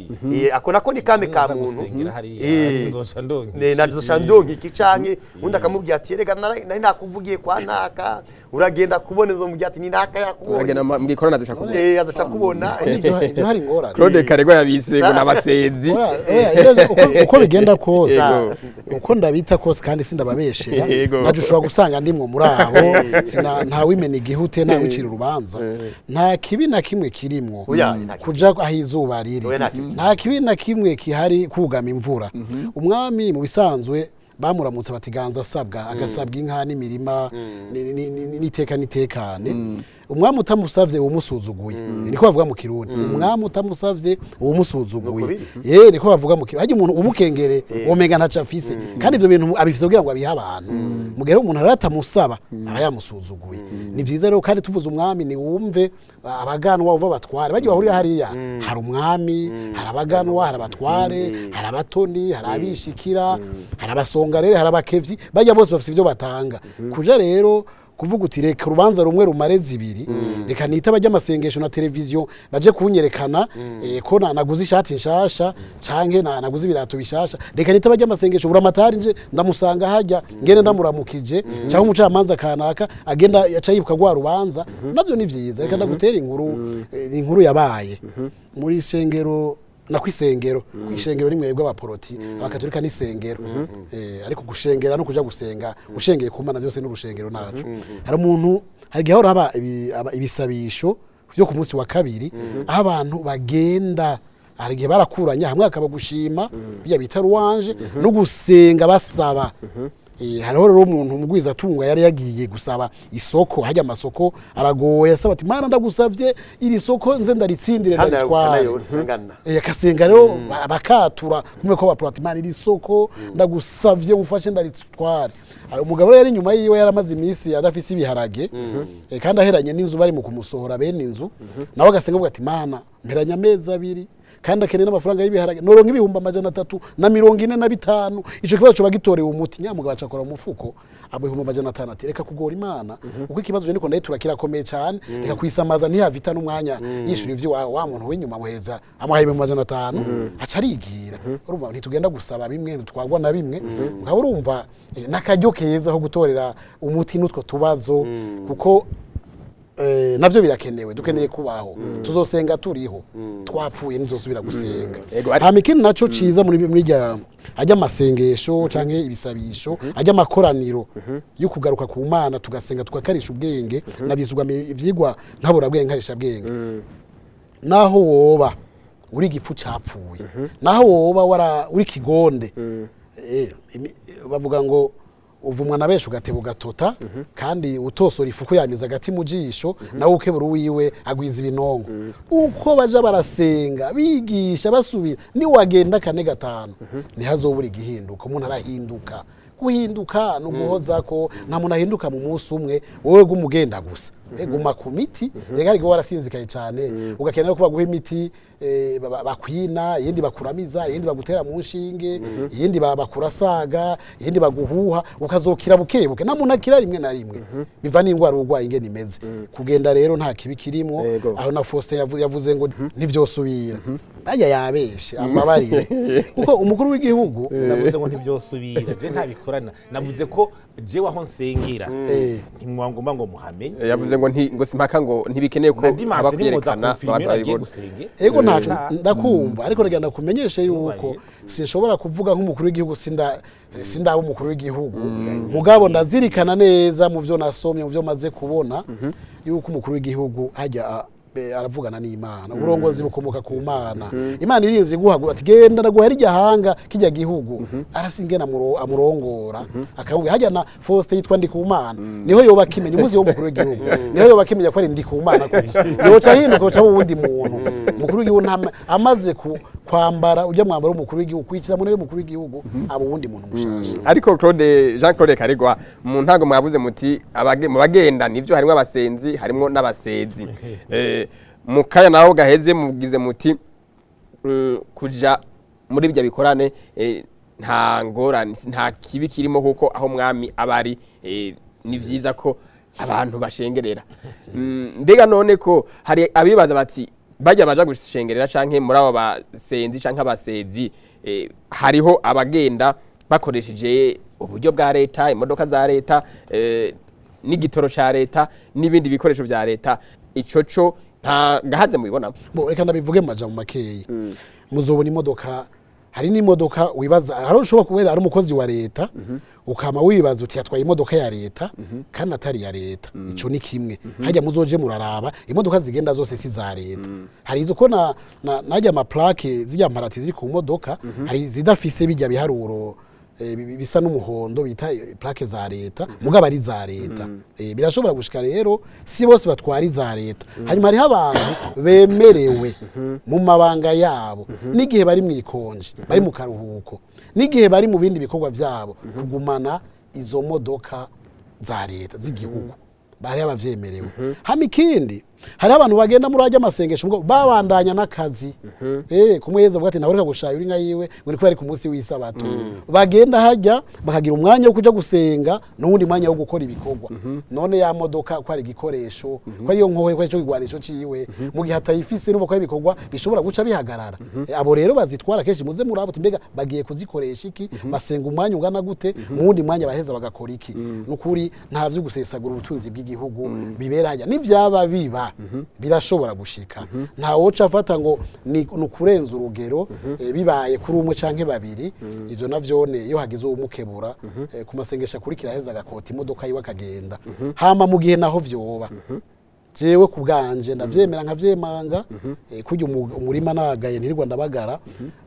Ako nako ni kame ka Nza muntu. Gusengera hariya, nzoca ndonka Ne iki. Nazoca ndonka iki, canke undi akamubwira ati: "Erega nari nakuvugiye kwa naka." Uragenda kubona izo mubwira ati ni naka yakubonye. Uragenda mu gikorana dushaka kubona. Azaca kubona. Ivyo hari ingorane. Claude Karegwa yabise ngo n'abasenzi. Oya, uko bigenda kose, Yego. uko ndabita kose, kandi sindababeshera, Yego. naje ushobora gusanga ndimwo muri abo. Ntawimena igihute, ntawicira urubanza, nta kibi na kimwe kirimwo Oya, nta kibi. kuja aho izuba riri. Oya, nta kibi. Nta kibi na kimwe kihari kugama imvura. Umwami mu bisanzwe bamuramutse batiganza asabwa, agasabwa inka n'imirima n'iteka n'itekane. Umwami utamusavye uwumusuzuguye, niko bavuga mu Kirundi. Umwami utamusavye uwumusuzuguye. Nuko Ye, niko bavuga mu Kirundi. Harya umuntu umukengere womenga ntaco afise, kandi ivyo bintu abifise kugira ngo abihe abantu. Mu gihe rero umuntu aratamusaba, aba yamusuzuguye. Ni vyiza rero, kandi tuvuze umwami, ni wumve abaganwa, uva abatware bagiye bahurira hariya. Hari umwami, hari abaganwa, hari abatware, hari abatoni, hari abishikira, hari abasongarere, hari abakevyi. Bajya bose bafise ivyo batanga. Kuja rero kuvuga uti reka urubanza rumwe rumare zibiri, reka nita bajya amasengesho na televiziyo baje kunyerekana ko naguze ishati nshasha canke naguze ibirato bishasha, reka nita bajya amasengesho, buramatari nje ndamusanga hajya ngene ndamuramukije, cyangwa umucamanza kanaka agenda yaca yibuka rwa rubanza, navyo ni vyiza. Reka ndagutera inkuru, inkuru yabaye muri sengero na kwisengero. Kwishengero ni mwebwe abaporoti, abakatolika n'isengero, ariko gushengera no kuja gusenga, ushengeye ku Mana, byose n'urushengero nacu. Hari umuntu, hari igihe hahora haba ibisabisho vyo ku munsi wa kabiri, aho abantu bagenda. Hari igihe barakuranya hamwe, hakaba gushima bijya bita louange no gusenga basaba. Hariho rero umuntu umugwizatunga yari yagiye gusaba isoko, hajya amasoko aragoye, asaba ati Mana ndagusavye iri soko nze ndaritsindire Kandi aragukana ndaritware. yose angana. Akasenga rero bakatura kumwe ko bapura ati Mana iri soko ndagusavye umfashe ndaritware. Hari umugabo rero yari inyuma yiwe yaramaze iminsi adafise ibiharage, kandi aheranye n'inzu bari mu kumusohora bene inzu, nawe agasenga avuga ati Mana mperanye amezi abiri kandi akeneye n'amafaranga y'ibiharage, noronka 345,000, ico kibazo coba gitorewe umuti. Nyamugabo aca akora mu mufuko abo 500,000 ati reka kugora Imana, kuko ikibazo je niko ndayitura kirakomeye cyane, reka kwisamaza ntihavita n'umwanya yishura ivyo wa muntu w'inyuma amuhereza amuhaye 500,000 aca arigira. Urumva ntitugenda gusaba bimwe ntitwagwa na bimwe, ukaba urumva n'akaryo keza ko gutorera umuti n'utwo tubazo, kuko navyo birakenewe, dukeneye kubaho, tuzosenga turiho, twapfuye ntizosubira gusenga. Ego, ari- Hama ikindi naco ciza muri rya ajya amasengesho canke ibisabisho, ajya amakoraniro yo kugaruka ku Mana, tugasenga tukakarisha ubwenge, nabizugwa ivyigwa nkaburabwenge nkarisha bwenge. Naho woba uri igipfu capfuye, naho woba wara uri kigonde, bavuga ngo uvumwa na benshi ugateba ugatota, kandi utosora ifuku yamiza agati mu jisho, nawe ukebura uwiwe agwiza ibinongo. Uko baja barasenga bigisha basubira, niwagenda kane gatanu ntihazobura igihinduka. Umuntu arahinduka, guhinduka no guhoza ko nta muntu ahinduka mu munsi umwe, wowe gumugenda gusa guma ku miti, rega ariko warasinzikaye cyane ugakenera ko baguha imiti, bakwina, iyindi bakuramiza, iyindi bagutera mu nshinge, iyindi bakurasaga, iyindi baguhuha, ukazokira bukebuke. Nta muntu akira rimwe na rimwe, biva n'indwara urwaye ingene imeze. Kugenda rero nta kibi kirimwo. Yego. Aho na Faustin yavuze ngo ntivyosubira, bajya yabeshe ambabarire, kuko umukuru w'igihugu Sinavuze ngo ntibyosubira, je ntabikorana, navuze ko jewe aho nsengera ntimwangomba ngo muhamenye. Yavuze ngo ngo simpaka ngo ntibikeneye ko Na dimanche haba ntimuza kwiyerekana confirmer abantu bagiye babibona. gusenge. Ego ntaco ndakumva, ariko reka ndakumenyeshe yuko Nubaye. sinshobora kuvuga nk'umukuru w'igihugu, sindaba umukuru w'igihugu, mugabo ndazirikana neza mu byo nasomye, mu byo maze kubona, yuko umukuru w'igihugu hajya aravugana n'Imana. Uburongozi bukomoka ku Mana. Imana irinze iguha ati genda ndaguha rirya hanga kijya gihugu, arafise ingene amurongora akamubwira. Hajya na Faustin yitwa Ndikumana, niho yoba akimenya umunsi w'umukuru w'igihugu, niho yoba akimenya ko ari Ndikumana, yoca ahinduka yoca aba uwundi muntu. Umukuru w'igihugu amaze kwambara ujya mwambaro w'umukuru w'igihugu, kwicara mu ntebe y'umukuru w'igihugu, aba uwundi muntu mushasha. Ariko Claude, Jean Claude Karegwa, mu ntango mwavuze muti mu bagenda nivyo harimo abasenzi harimo n'abasezi. Mu kanya naho gaheze mugize muti kuja muri ibyo bikorane nta ngorane, nta kibi kirimo, kuko aho mwami aba ari ni vyiza ko abantu bashengerera. Mbega none ko hari abibaza bati bajya baja gushengerera canke muri abo basenzi canke abasezi, hariho abagenda bakoresheje uburyo bwa leta, imodoka za leta, n'igitoro ca leta n'ibindi bikoresho vya leta, ico co nta gahaze mubibonamo? Bo reka ndabivuge mu majambo makeyi. Muzobona imodoka, hari n'imodoka wibaza, hari ushobora kubera ari umukozi wa leta, ukama wibaza uti yatwaye imodoka ya leta kandi atari ya leta. Ico ni kimwe. Hajya muzoje muraraba imodoka zigenda zose si za leta. Hari izo ko na najya ama plaque zijya mparati ziri ku modoka, hari zidafise bijya biharuro bisa n'umuhondo bita plaque za leta, mugabo ari za leta. Birashobora gushika rero si bose batwara iza leta. Hanyuma hariho abantu bemerewe mu mabanga yabo n'igihe bari mu ikonje, bari mu karuhuko, n'igihe bari mu bindi bikorwa vyabo, kugumana izo modoka za leta z'igihugu, bari abavyemerewe. Hama ikindi, hari abantu bagenda muri ajya amasengesho ngo babandanya n'akazi, kumweza avuga ati nawe reka gushayura inka yiwe ngo niko yari ku munsi w'isabato. Bagenda hajya bakagira umwanya wo kuja gusenga n'uwundi mwanya wo gukora ibikorwa. None ya modoka ko ari igikoresho, ko ariyo nkohe, ko arico kigwanisho ciwe, mu gihe atayifise n'uko akora ibikorwa bishobora guca bihagarara. Abo rero bazitwara kenshi muze murabo uti mbega bagiye kuzikoresha iki, basenga umwanya ungana gute, mu wundi mwanya baheza bagakora iki. Nukuri nta vyo gusesagura ubutunzi bw'igihugu bibera hajya, n'ivyaba biba birashobora gushika, nta woca afata ngo ni ukurenza urugero. Bibaye kuri umwe canke babiri, ivyo navyone iyo hagize uwumukebura, ku masengesho akurikira aheza agakota imodoka yiwe akagenda. Hama mu gihe naho vyoba Jewe ku bwanje ndavyemera nkavyemanga, kurya umurima nagaye ntirirwa ndabagara.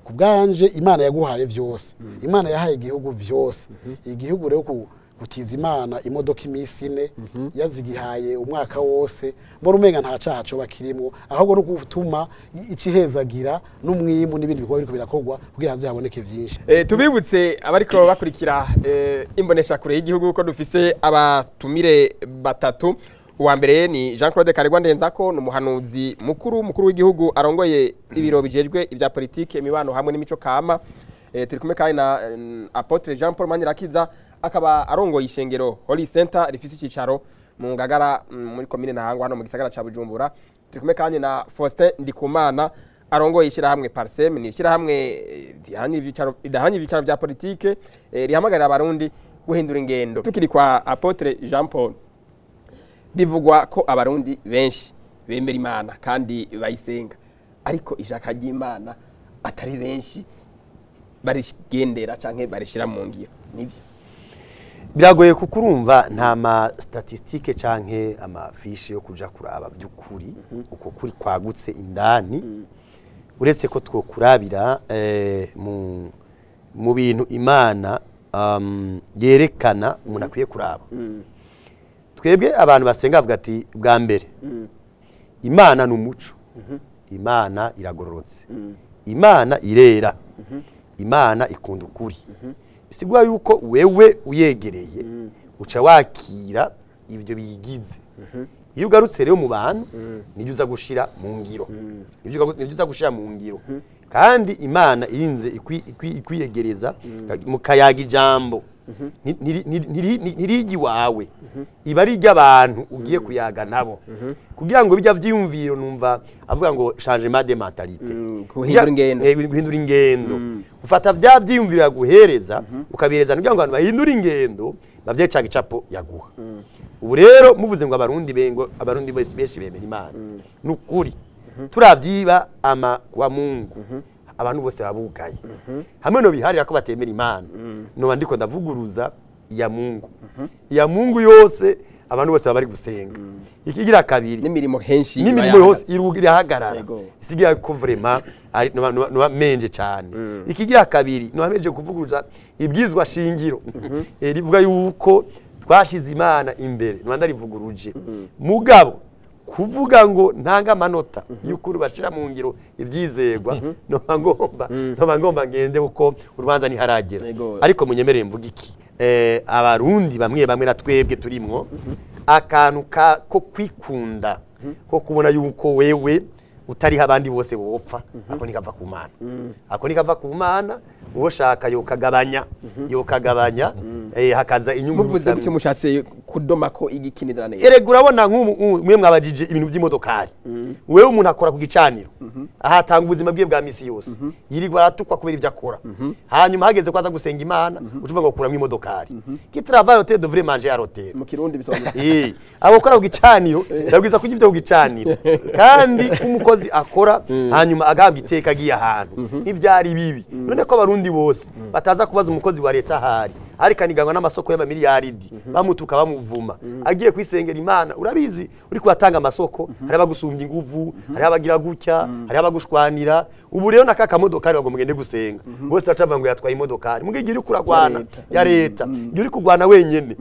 Ku bwanje Imana yaguhaye vyose, Imana yahaye igihugu vyose. Igihugu rero gutiza Imana imodoka iminsi 4 yazigihaye umwaka wose, mbona umenga nta caha coba kirimwo, ahubwo no gutuma icihezagira n'umwimbu n'ibindi bikorwa biriko birakorwa kugira haze haboneke vyinshi. Tubibutse abariko bakurikira imbonesha kure y'igihugu ko dufise abatumire batatu. Uwa mbere ni Jean Claude Karegwa Ndenzako, ni umuhanuzi mukuru w'igihugu arongoye ibiro bijejwe ibya politike, imibano hamwe n'imico kama. Turi kumwe kandi na Apotre Jean Paul Manirakiza, akaba arongoye ishengero Holy Center rifise icicaro mu Ngagara, muri komine Ntahangwa hano mu gisagara ca Bujumbura. Turi kumwe kandi na Faustin Ndikumana arongoye ishyirahamwe Parsem, ni ishyirahamwe ridaharanira ibyicaro bya politike, rihamagarira abarundi guhindura ingendo. Tukiri kwa Apotre Jean Paul, bivugwa ko abarundi benshi bemera Imana kandi bayisenga, ariko ishaka ry'Imana atari benshi barigendera canke barishira mu ngiro, nivyo? Biragoye kuko urumva nta ma statistique canke amafishi yo kuja kuraba by'ukuri uko kuri kwagutse indani, uretse ko twokurabira mu bintu Imana yerekana umuntu akwiye kuraba. Twebwe abantu basenga bavuga ati bwa mbere Imana ni umuco, Imana iragororotse, Imana irera, Imana ikunda ukuri. Bisigura yuko wewe uyegereye uca wakira ivyo biyigize. Iyo ugarutse rero mu bantu nibyo uza gushira mu ngiro, nibyo uza gushira mu ngiro. Kandi Imana irinze ikwiyegereza mukayaga ijambo ntirigi wawe, iba ari ry'abantu ugiye kuyaga nabo kugira ngo bijya vyiyumviro. Numva avuga ngo changement de mentalité, guhindura ingendo. Guhindura ingendo, ufata vya vyiyumviro yaguhereza ukabihereza kugira ngo abantu bahindure ingendo bavye ca gicapo yaguha. Ubu rero muvuze ngo abarundi bengo abarundi benshi bemera Imana, nukuri turavyiba ama kwa Mungu abantu bose babugaye hamwe no biharira ko batemera Imana, no ndiko ndavuguruza ya Mungu. Ya Mungu yose abantu bose bari gusenga. Ikigira kabiri n'imirimo henshi n'imirimo yose irahagarara, isigira ko vraiment ari no menje cyane. Ikigira kabiri no menje kuvuguruza ibwizwa shingiro rivuga yuko twashize Imana imbere, no ndarivuguruje. Mugabo kuvuga ngo ntanga amanota y'ukuri bashira mu ngiro ibyizegwa, noba ngomba ngende uko urubanza ntiharagera. Ariko munyemereye mvuga iki, abarundi bamwe bamwe na twebwe turimwo akantu ko kwikunda, ko kubona yuko wewe utariho abandi bose bopfa, ako nikava ku Mana, ako nikava ku Mana. Uwo shaka yokagabanya hakaza inyungu. Muvuze gutyo mushatse kudoma ko igikinizana neza. Erega urabona nk'umwe mwabajije ibintu by'imodokari, wewe umuntu akora ku gicaniro ahatanga ubuzima bwiwe bwa misi yose, yirirwa aratukwa kubera ibyo akora, hanyuma hageze ko aza gusenga Imana ucuvuga ngo kuramo imodokari. Qui travaille au devrait manger à l'hôtel mu Kirundi bisobanura abakora ku gicaniro ndabwiza kujya ibyo ku gicaniro, kandi umukozi akora hanyuma agabwa iteka agiye ahantu ntivyari bibi. None ko abarundi bose bataza kubaza umukozi wa leta ahari ariko anigangwa n'amasoko y'amamiliyaridi bamutuka bamuvuma, agiye kwisengera Imana. Urabizi uri kubatanga amasoko, hari abagusumbya inguvu, hari abagira gutya, hari abagushwanira. Ubu rero nakaka modokari bagomba ngende gusenga bose bacavuga ngo yatwaye imodokari, mugiye uri kuragwana ya leta, uri kugwana wenyene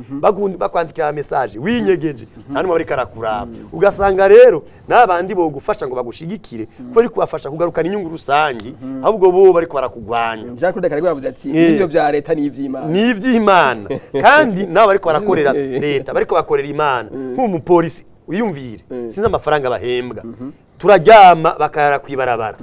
bakwandikira message winyegeje nta numwe ariko arakuraba. Ugasanga rero nabandi bogufasha ngo bagushigikire ko ari kubafasha kugarukana inyungu rusangi, ahubwo bo bariko barakugwanya. Jean Claude Karegwa yavuze ati ibyo vya leta ni ivy'Imana, ni ivy'Imana. Kandi nabo bariko barakorera leta, bariko bakorera Imana. Nk'umupolisi uyumvire sinzi amafaranga bahembwa, turaryama bakayara kwibarabara,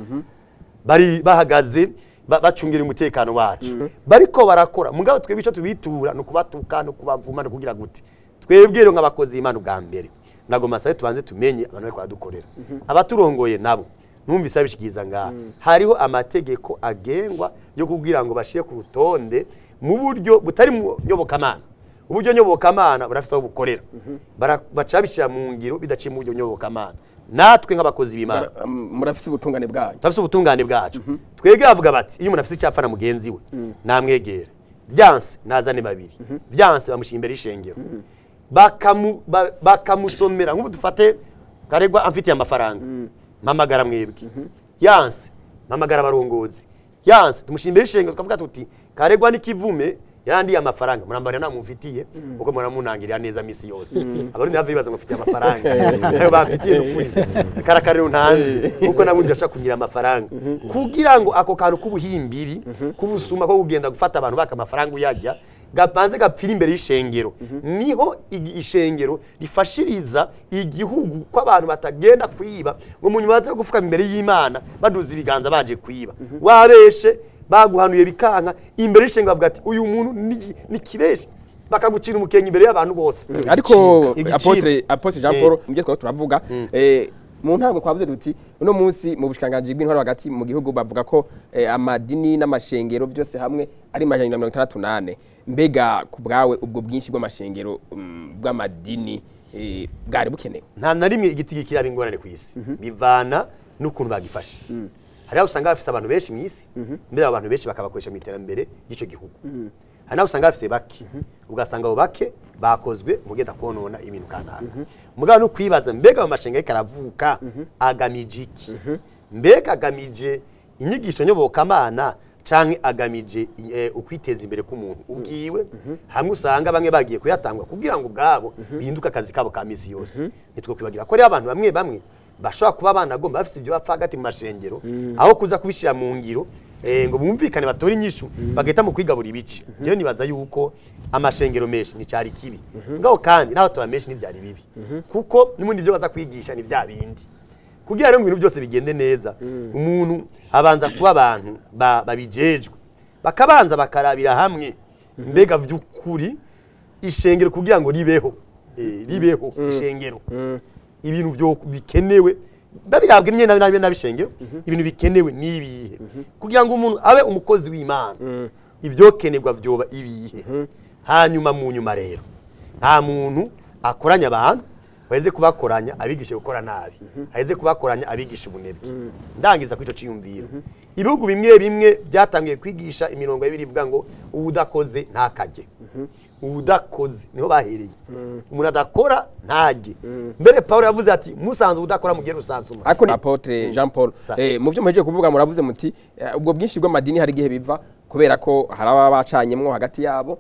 bari bahagaze bacungira umutekano wacu, bariko barakora. Mugabo twebwe ico tubitura no kubatuka no kubavuma no kugira gute. Twebwe rero nk'abakozi Imana ubwa mbere nagoma saye tubanze tumenye abantu bariko badukorera, abaturongoye nabo numvise abishikiza ngaha. Hariho amategeko agengwa yo kugira ngo bashire ku rutonde mu buryo butari mu nyobokamana. Uburyo nyobokamana burafise aho bukorera, baca bishira mu ngiro bidaciye mu buryo nyobokamana. Natwe nk'abakozi b'Imana murafise ubutungane bwacu, turafise ubutungane bwacu. Twebwe bavuga bati iyo umuntu afise icyapfa na mugenzi we namwegera, vyanse nazane babiri, vyanse bamushyira imbere y'ishengero bakamusomera. Nk'ubu dufate Karegwa amfitiye amafaranga, mpamagara mwebwe, yanse mpamagara abarongozi, yanse tumushimira ishengero, tukavuga tuti Karegwa n'ikivume yarandiye amafaranga, murambarira namumfitiye kuko muramunangirira neza misi yose. Abarundi bava bibaza ngo mfitiye amafaranga, nayo bamfitiye nukuri karakarero ntanzi kuko nabundi ashaka kugira amafaranga, kugira ngo ako kantu k'ubuhimbiri k'ubusuma ko kugenda gufata abantu baka amafaranga uyajya gapanze gapfira imbere y'ishengero. Niho ishengero rifashiriza igihugu ko abantu batagenda kwiba ngo mu nyuma baze gupfukama imbere y'Imana baduza ibiganza baje kwiba. Wabeshe baguhanuye bikanka imbere y'ishengero bavuga ati uyu muntu ni kibeshe, bakagucira umukenke imbere y'abantu bose. Ariko Igicibwa. Apotre Jean Paul, mubyo twari turavuga mu ntango twavuze duti uno munsi mu bushikiranganji bw'intwaro hagati mu gihugu bavuga ko amadini n'amashengero byose hamwe ari 464. Mbega ku bwawe ubwo bwinshi bw'amashengero bw'amadini bwari bukenewe? Nta na rimwe igiti kiraba ingorane ku isi, bivana n'ukuntu bagifashe. Hari aho usanga bafise abantu benshi mu isi, mbere abo bantu benshi bakabakoresha mu iterambere ry'icyo gihugu. Hari n'aho usanga bafise bake, ugasanga abo bake bakozwe mu genda konona ibintu kanaka. Mugabo no kwibaza mbega ayo mashenga ariko aravuka agamije iki? Mbega agamije inyigisho nyobokamana canke agamije ukwiteza imbere k'umuntu ubwiwe? Hamwe usanga bamwe bagiye kuyatangwa kugira ngo ubwabo bihinduke akazi kabo ka misi yose. Ntitwokwibagira ko rero abantu bamwe bamwe bashobora kuba banagomba bafise ibyo bapfa hagati mu mashengero, aho kuza kubishyira mu ngiro ngo bumvikane batore inyishu, bagahita mu kwigabura ibice. Jewe nibaza yuko amashengero menshi nticari kibi, ngaho kandi naho tuba menshi ntivyari bibi, kuko n'ubundi ibyo baza kwigisha ni vya bindi. Kugira rero ngo ibintu byose bigende neza, umuntu abanza kuba abantu babijejwe bakabanza bakarabira hamwe mbega vy'ukuri ishengero kugira ngo ribeho, ribeho ishengero, ibintu byo bikenewe babirabwe nyene nabi nabishengero, ibintu bikenewe nibihe kugira ngo umuntu abe umukozi w'Imana, ibyokenerwa vyoba ibihe. Hanyuma mu nyuma rero nta muntu akoranya abantu baheze kubakoranya abigishe gukora nabi, haheze kubakoranya abigisha ubunebwe. Ndangiza kuri ico ciyumviro, ibihugu bimwe bimwe byatangiye kwigisha imirongo y'ibiri ivuga ngo uwudakoze ntakajye. Uwudakoze niho bahereye, umuntu adakora ntajye. Mbere Paul yavuze ati musanze udakora mugere rusansuma. Ariko ni Apotre Jean Paul, Sa. mu byo muhejeje kuvuga muravuze muti ubwo bwinshi bw'amadini hari igihe biva kubera ko hari ababa bacanyemwo hagati yabo,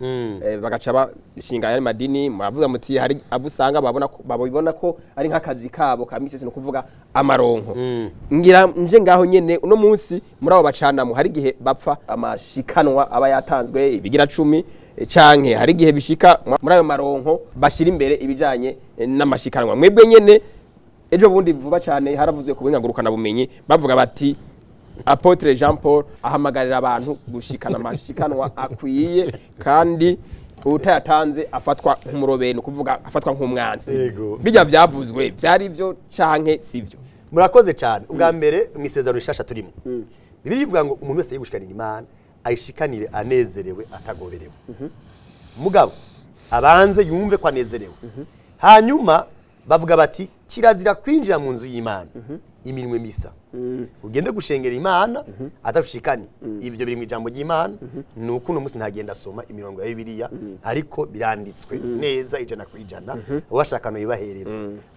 bagaca bashinga ayandi madini. Muravuga muti hari abo usanga babona ko babibona ko ari nk'akazi kabo ka misi yose, ni ukuvuga amaronko. Ngira nje ngaho nyene uno munsi muri abo bacanamo hari igihe bapfa amashikanwa aba yatanzwe ibigira 10, canke hari igihe bishika muri ayo maronko bashira imbere ibijanye n'amashikanwa. Mwebwe nyene ejo bundi vuba cyane haravuzwe ku buhinga bumenyi bavuga bati Apotre Jean Paul ahamagarira abantu gushikana amashikanwa akwiye, kandi utayatanze afatwa nk'umurobeni, ukuvuga afatwa nk'umwansi. Yego. Bijya byavuzwe byari byo canke sivyo? Murakoze cyane. Ubwa mbere mu isezerano rishasha turimo, Bibiliya ivuga ngo umuntu wese yigushikanira Imana ayishikanire anezerewe atagoberewe. Mugabo abanze yumve ko anezerewe. Hanyuma bavuga bati kirazira kwinjira mu nzu y'Imana iminwe misa, ugende gushengera Imana atagushikanye. Ibyo biri mu ijambo ry'Imana. Ni uko uno munsi ntagenda asoma imirongo ya Bibiliya, ariko biranditswe neza 100%, uwashaka yibahereza.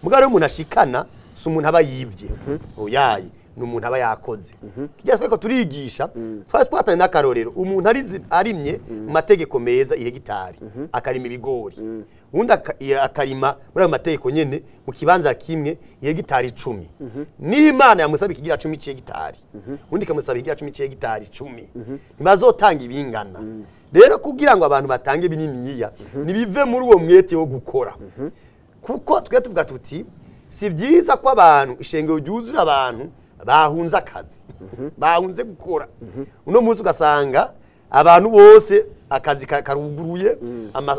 Mugabo rero umuntu ashikana si umuntu aba yivye, oyaye, ni umuntu aba yakoze. Kijya tweko turigisha twari twatanye n'akarorero, umuntu arimye mu mategeko meza ihegitari akarima ibigori, ubundi akarima muri ayo mategeko nyene mu kibanza kimwe ihegitari 10. N'Imana yamusaba ikigira 10 c'hegitari, ubundi ikamusaba ikigira 10 c'hegitari 10, ntibazotanga ibingana. Rero kugira ngo abantu batange bininiya nibive muri uwo mwete wo gukora, kuko twe tuvuga tuti si byiza ko abantu ishengero ryuzura abantu bahunze akazi, bahunze gukora. Uno munsi ugasanga abantu bose akazi karuguruye,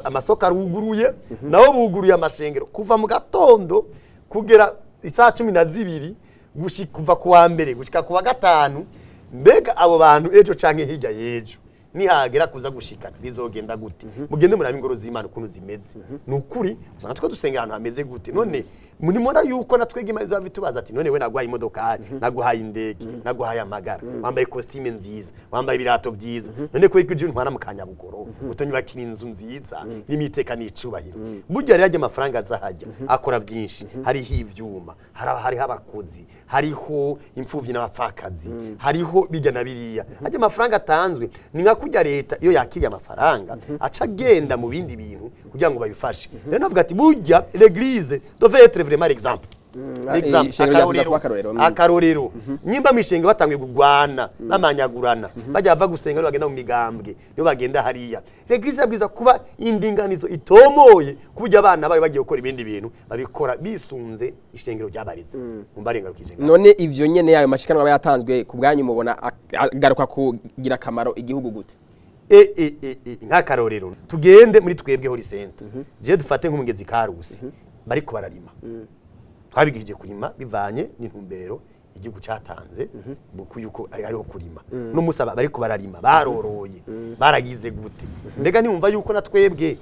amasoko aruguruye, nabo buguruye amashengero kuva mu gatondo kugera isaha 12, kuva ku wa mbere gushika ku wa gatanu. Mbega abo bantu ejo canke hirya y'ejo Nihagera kuza gushikana bizogenda gute? Mugende murabe ingoro z'Imana ukuntu zimeze. Ni ukuri usanga two dusenga ahantu hameze gute? None munimona yuko natwege Imana izaba itubaza ati none we naguhaye imodokari, naguhaye indege, naguhaye amagara, wambaye costume nziza, wambaye ibirato byiza, none ko ije ntwara mu kanyabugoro utonyubakira inzu nziza irimo iteka n'icubahiro? Burya rero ajya amafaranga azahajya akora byinshi, hariho ivyuma, hariho abakozi, hariho imfuvyi n'abapfakazi, hariho bijya na biriya. Ajya amafaranga atanzwe ni nka kurya leta iyo yakiriye amafaranga aca agenda mu bindi bintu kugira ngo babifashe. Rero navuga ati burya l'église devait être vraiment l'exemple. L'exemple, Ishengero ryavuga kuba akarorero. Akarorero. Nyimba mishenge batanguye kugwana, bamanyagurana, bajya bava gusenga nibo bagenda mu migambwe, nibo bagenda hariya. L'église yabwiza kuba indinganizo itomoye kuburyo abana bayo bagiye gukora ibindi bintu babikora bisunze ishengero ryabareze. Mumbarengarukije ngaho. None ivyo nyene, yayo mashikanwa aba yatanzwe, ku bwanyu mubona agaruka kugira akamaro igihugu gute? Nk'akarorero, tugende muri twebwe Holy Center, je dufate nk'umugezi Karusi, bariko bararima, twabigishije kurima bivanye n'intumbero igihugu cyatanze buku yuko ari ariho kurima. No musaba bariko bararima, baroroye, baragize gute? Mbega niwumva yuko na twebwe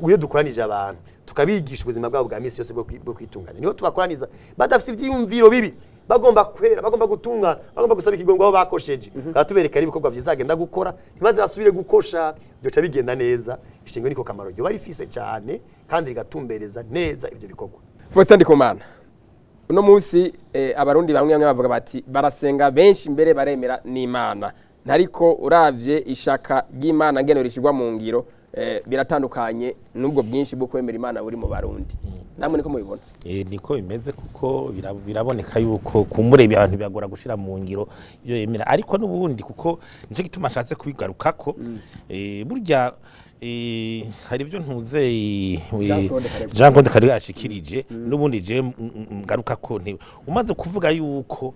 iyo dukoranije abantu tukabigisha ubuzima bwabo bwa misi yose bwo kwitunganya, niho tubakoraniza badafite ivyiyumviro bibi, bagomba kwera, bagomba gutunga, bagomba gusaba ikigongo aho bakosheje, tukaba tubereka ibikorwa vyiza agenda gukora ntibaze basubire gukosha, byoca bigenda neza. Ishingo niko kamaro ryo rifise cyane kandi rigatumbereza neza ivyo bikorwa. Faustin Ndikumana, uno munsi abarundi bamwe bamwe bavuga bati barasenga benshi, mbere baremera n'Imana, ntariko uravye ishaka ry'Imana ngeno rishirwa mu ngiro, biratandukanye n'ubwo bwinshi bwo kwemera Imana buri mu Barundi. Namwe niko mubibona? Niko bimeze, kuko biraboneka yuko kumbure abantu biragora gushira mu ngiro iyo yemera, ariko n'ubundi kuko nico gituma ashatse kubigarukako. Burya hari ibyo ntuze Jean Claude Karega. Jean Claude Karega yashikirije, n'ubundi je ngaruka ko nti umaze kuvuga yuko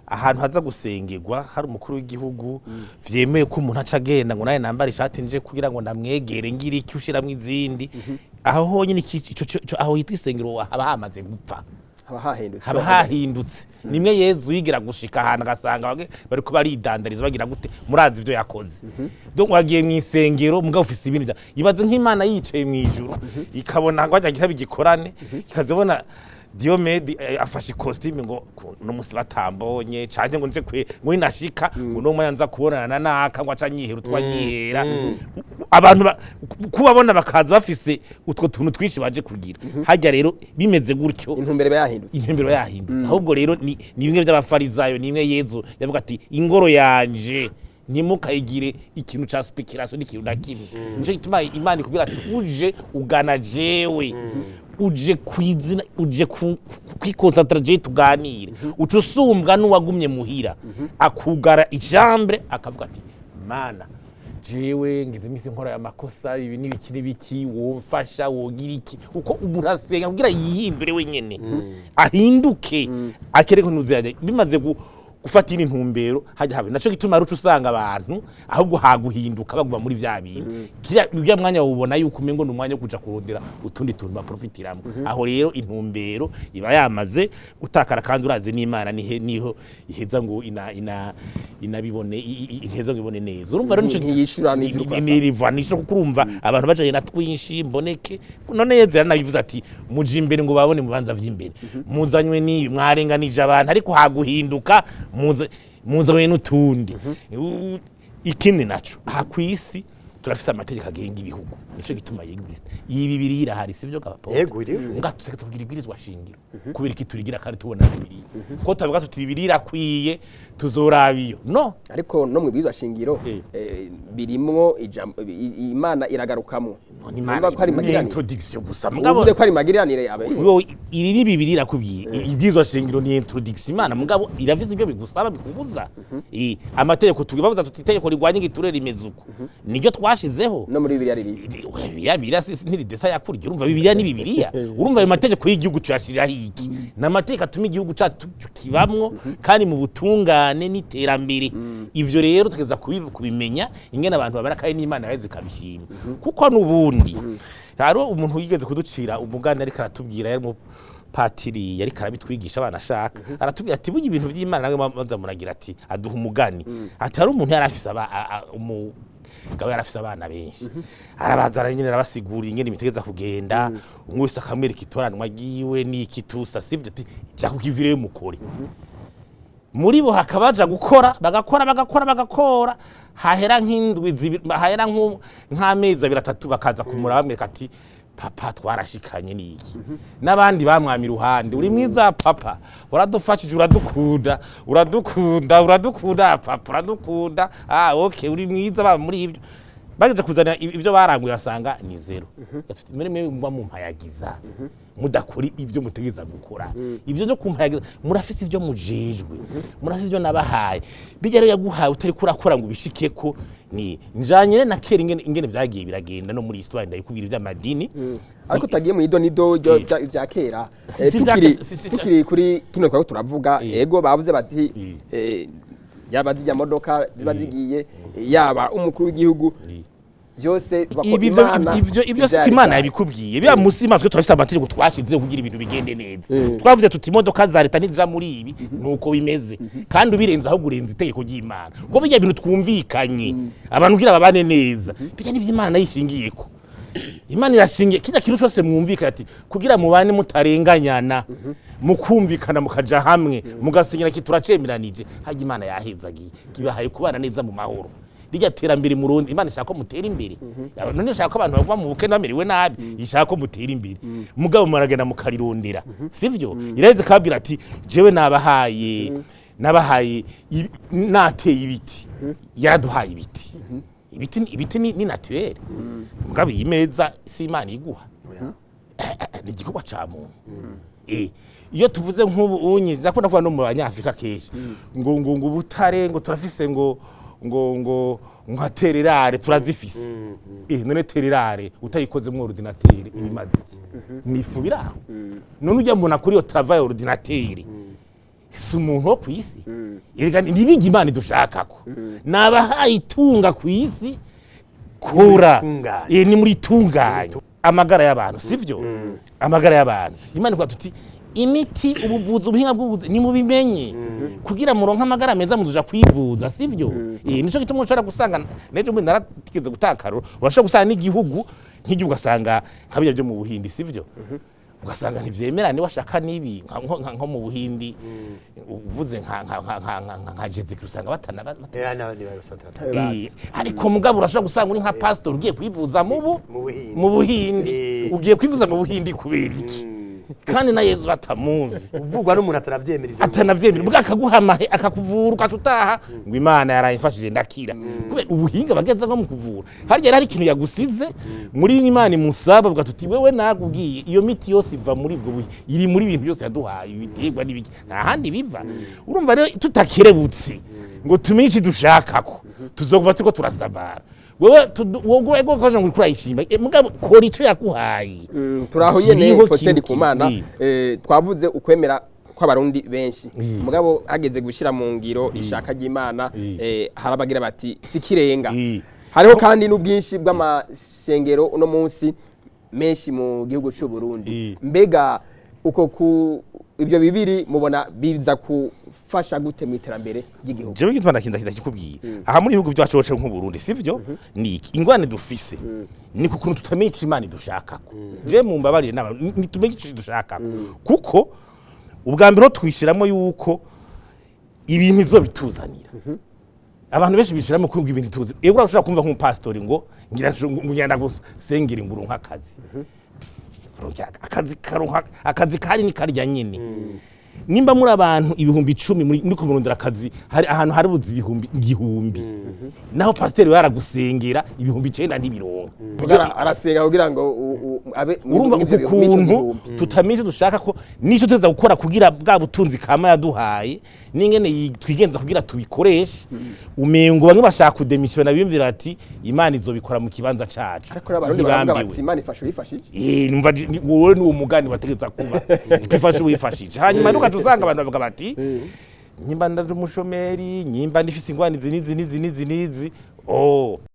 ahantu haza gusengerwa hari umukuru w'igihugu, vyemewe ko umuntu aca agenda ngo nawe nambara ishati nje kugira ngo ndamwegere ngira iki, ushiramwo izindi, aho honyine aho hitwa isengero haba hamaze gupfa. Haba hahindutse. Haba hahindutse. Nimwe Yezu yigira gushika ahantu agasanga bamwe bariko baridandariza, bagira gute, murazi ivyo yakoze. Donc wagiye mu isengero mugabo ufise ibindi ibaze nk'Imana yicaye mu ijuru ikabona ngo ajya gitaba igikorane, ikazibona Diomede afashe costume ngo no musi batambonye canke ngo nze kwe ngo ninashika ngo no mwanya nza kubonana naka ngo aca nyihera utwa nyihera. Abantu kubabona bakaza bafise utwo tuntu twinshi baje kugira hajya, rero bimeze gutyo. Intumbero iba yahindutse. Intumbero yahindutse. Ahubwo rero ni bimwe by'abafarizayo, ni imwe Yezu yavuga ati ingoro yanje ntimukayigire ikintu ca spéculation n'ikintu na kimwe. Nico gituma Imana ikubwira ati uje ugana jewe, uje kwizina, uje kwikonsantra jewe tuganire, uca usumbwa n'uwagumye muhira akugara ijambre akavuga ati Mana, jewe ngize iminsi nkora aya makosa, ibi n'ibiki n'ibiki, womfasha, wogira iki? Uko umuntu asenga kugira yihindure wenyene, ahinduke, akereke ntuziranye, bimaze gufata indi ntumbero hajya habe. Naco gituma ruca usanga abantu ahubwo haguhinduka baguma muri vya bintu. Kiriya urya mwanya wubona yuko umengo ni umwanya wo kuja kurondera utundi tuntu baprofitiramwo. Aho rero intumbero iba yamaze gutakara, kandi urazi n'Imana nihe niho iheza ngo ina ina inabibone iheza ngo ibone neza. Urumva rero nico Ntiyishura n'ivyo uriko urasaba. Niriva nishura, kuko urumva abantu bajanye na twinshi mboneke. None Yezu yaranabivuze ati muje imbere ngo babone mu bibanza vy'imbere, muzanywe n'ibi, mwarenganije abantu, ariko haguhinduka muzanywe n'utundi. Ikindi naco, aha kw'isi turafise amategeko agenga ibihugu, nico gituma existe iyi Bibiri irahari, sivyo gapapo? Yego, iriho. Nga tuseka tubwira ibwirizwa shingiro kubera iki turigira kandi tubona Bibiri ko tuvuga tuti Bibiri irakwiye, tuzoraba iyo no. Ariko no mu ibwirizwa shingiro birimwo ijambo Imana iragarukamwo. Imana Urumva ko ari ni magiranire. introduction gusa mugabo. Uvuze ko ari magiranire abe. Yo, iri ni Bibiri irakubwiye, ibwirizwa shingiro ni introduction. Imana mugabo iravize ibyo bigusaba, bikubuza. Amategeko tugiye bavuza tuti itegeko rigwanya igiturere rimeze uko, niryo twashizeho. No muri Bibiliya riri. Bibiliya, Bibiliya ntiridesa yakurya. Urumva Bibiliya ni Bibiliya. Urumva ayo mategeko y'igihugu tuyashiriraho iki? Ni amategeko atuma igihugu cacu kibamwo kandi mu butungane n'iterambere. Ivyo rero tugeza kubimenya ingene abantu babara, kandi n'Imana yaheze ikabishima, kuko n'ubundi hariho umuntu yigeze kuducira umugani, ariko aratubwira, yari patiri, yariko arabitwigisha abana ashaka, aratubwira ati burya ibintu vy'Imana namwe maze muragira ati, aduha umugani ati hari umuntu yari afise Gabo yarafise abana benshi, arabaza nyine, arabasigurira ingene imitegeza kugenda, umwe wese akamwereka itoranwa ryiwe n'iki tusa, sivyo? Ati ja kukivireyo mukore. Muri bo hakabaja gukora, bagakora, bagakora, bagakora, hahera nk'indwi zibiri, hahera nk'amezi abiri, atatu, bakaza kumura bamwereka ati papa, twarashikanye n'iki. N'abandi bamwama iruhande: uri mwiza papa, uradufashije, uradukunda, uradukunda, uradukunda papa, uradukunda. Ah okay, uri mwiza. Ba muri ibyo bageje kuzana ibyo baranguye, basanga ni zéro. Muri mwe muba mumpayagiza, mudakora ibyo mutegeza gukora. Ibyo byo kumpayagiza, murafise ibyo mujejwe, murafise ibyo nabahaye. Bijya rero yaguhaye utari kurakora ngo ubishikeko. Ni njanye na kera ingene vyagiye biragenda no muri histoire, ndayikubwira ivy'amadini. Ariko utagiye mu idonido ryo vya kera. Si Tukiri kuri kino twari turavuga, ego bavuze bati yaba zijya modoka ziba zigiye, yaba umukuru w'igihugu, byose biva ko Ibi byo Imana ivyo siko ivyari Imana vyayo. yabikubwiye. Biba musi Imana, twe turafise amategeko twashizeho kugira ibintu bigende neza. Twavuze tuti imodoka za leta ntizija muri ibi, nuko bimeze, kandi ubirenze aho gurenza itegeko ry'Imana, kuko bijya bintu twumvikanye abantu kugira babane neza, bijya n'ivyo Imana nayo ishingiyeko. Imana irashingiye kijya kintu cyose mwumvikana, ati kugira mubane mutarenganyana, mukumvikana, mukaja hamwe, mugasinyira ki turacemeranije. Hajya Imana yahezagiye, kibahaye kubana neza mu mahoro. Rijya terambere mu Rundi, Imana ishaka ko mutera imbere. None ishaka ko abantu baguma mu bukene bamerewe nabi? Ishaka ko mutera imbere, mugabo muragenda mukarirondera, sivyo? Iraheze kabwira ati jewe nabahaye nateye ibiti. Yaraduhaye ibiti. Ibiti ni naturel, mugabo iyi meza si Imana iguha, ni igikorwa ca muntu. Iyo tuvuze nk'ubu unyi ndakunda kuba no mu Banyafrika kenshi ngo ubutare, ngo turafise, ngo nka terres rares turazifise. None terres rares utayikoze mu ordinateur ibimaze iki? Ni ifu biraho. None ujya mbona kuri iyo travail ordinateur si umuntu wo kwisi? Erega nibigi Imana idushakako, nabahaye itunga kwisi, kora. Muri tunganye. Ni muri tunganye amagara y'abantu, sivyo? Amagara y'abantu, Imana ivuga tuti imiti, ubuvuzi, ubuhinga bw'ubuvuzi nimubimenye kugira muronke amagara meza, muzuja kwivuza, sivyo? Nico gituma ushobora gusanga nejo muri naratigeze gutakaro, urashobora gusanga n'igihugu nk'igihugu, ugasanga nka bijya byo mu Buhindi, sivyo? Ugasanga ntivyemerane washaka nibi nko mu Buhindi, uvuze nka Jésus, usanga batana N'abandi barusata. Ariko mugabo urashobora gusanga uri nka pastor ugiye kwivuza mubu Mu Buhindi. Mu Buhindi. Ugiye kwivuza mu Buhindi kubera iki kandi na Yezu batamuzi? Uvugwa n'umuntu atanavyemera ivyo. Atanavyemera, mbwa akaguha amahe, akakuvura, ugaca utaha ngo Imana yarayimfashije ndakira, kubera ubuhinga bageze nko mu kuvura. Harya hari ikintu yagusize muri Imana imusaba, avuga tuti wewe nakubwiye iyo miti yose iva muri ubwo iri muri ibintu byose yaduhaye, ibiterwa n'ibiki, nta handi biva. Urumva rero tutakerebutse ngo tumenye iki dushakako, tuzokuba turiko turasabara. Wewe wowe ngo uriko urayishima. Mugabo kora ico yaguhaye. Turaho nyene. Kiriho. Faustin Ndikumana, twavuze ukwemera kw'Abarundi benshi, mugabo hageze gushira mu ngiro ishaka ry'Imana, harabagira bati sikirenga. Hariho kandi n'ubwinshi bw'amashengero uno munsi menshi mu gihugu cy'u Burundi. Mbega uko ku ibyo bibiri mubona biza gufasha gute mu iterambere ry'igihugu? Jewe igituma ndakinda ndakikubwiye aha muri bihugu byacu wacu nk'u Burundi, sivyo? Ni iki ingwane dufise? Ni ku kuntu tutamenya ico Imana idushakako. Je mumbabarire, n'aba nitumenye ico idushakako, kuko ubwa mbere ho twishiramo yuko ibintu izobituzanira. Abantu benshi bishiramo ko ibintu tuzi. Ego, urashobora kumva nk'umupasitori ngo ngira ngo ngenda gusengera ngo uronke akazi, akazi karonka akazi kari ni karya nyene. Nimba muri abantu 10,000 muri kumurondera akazi, hari ahantu hari buzi 1000, naho pasiteri yaragusengera 9,000 ntibironka. Kugira arasenga kugira ngo abe Urumva muri uku ivyo kuntu bihumbi. tutamenya icyo dushaka, ko n'icyo tuza gukora kugira bwa butunzi kama yaduhaye n'ingene twigenza kugira tubikoreshe, umengo bamwe bashaka kudemisiona, biyumvira ati Imana izobikora mu kibanza cacu. Ariko Abarundi baravuga Ntibambiwe. bati Imana ifasha uyifashije. Numva wowe ni uwo mugani wategeza kuba twifashe wifashije. Hanyuma nukaca usanga abantu bavuga bati nyimba ndari umushomeri, nyimba ndifise ingwani izi n'izi n'izi n'izi n'izi, oh.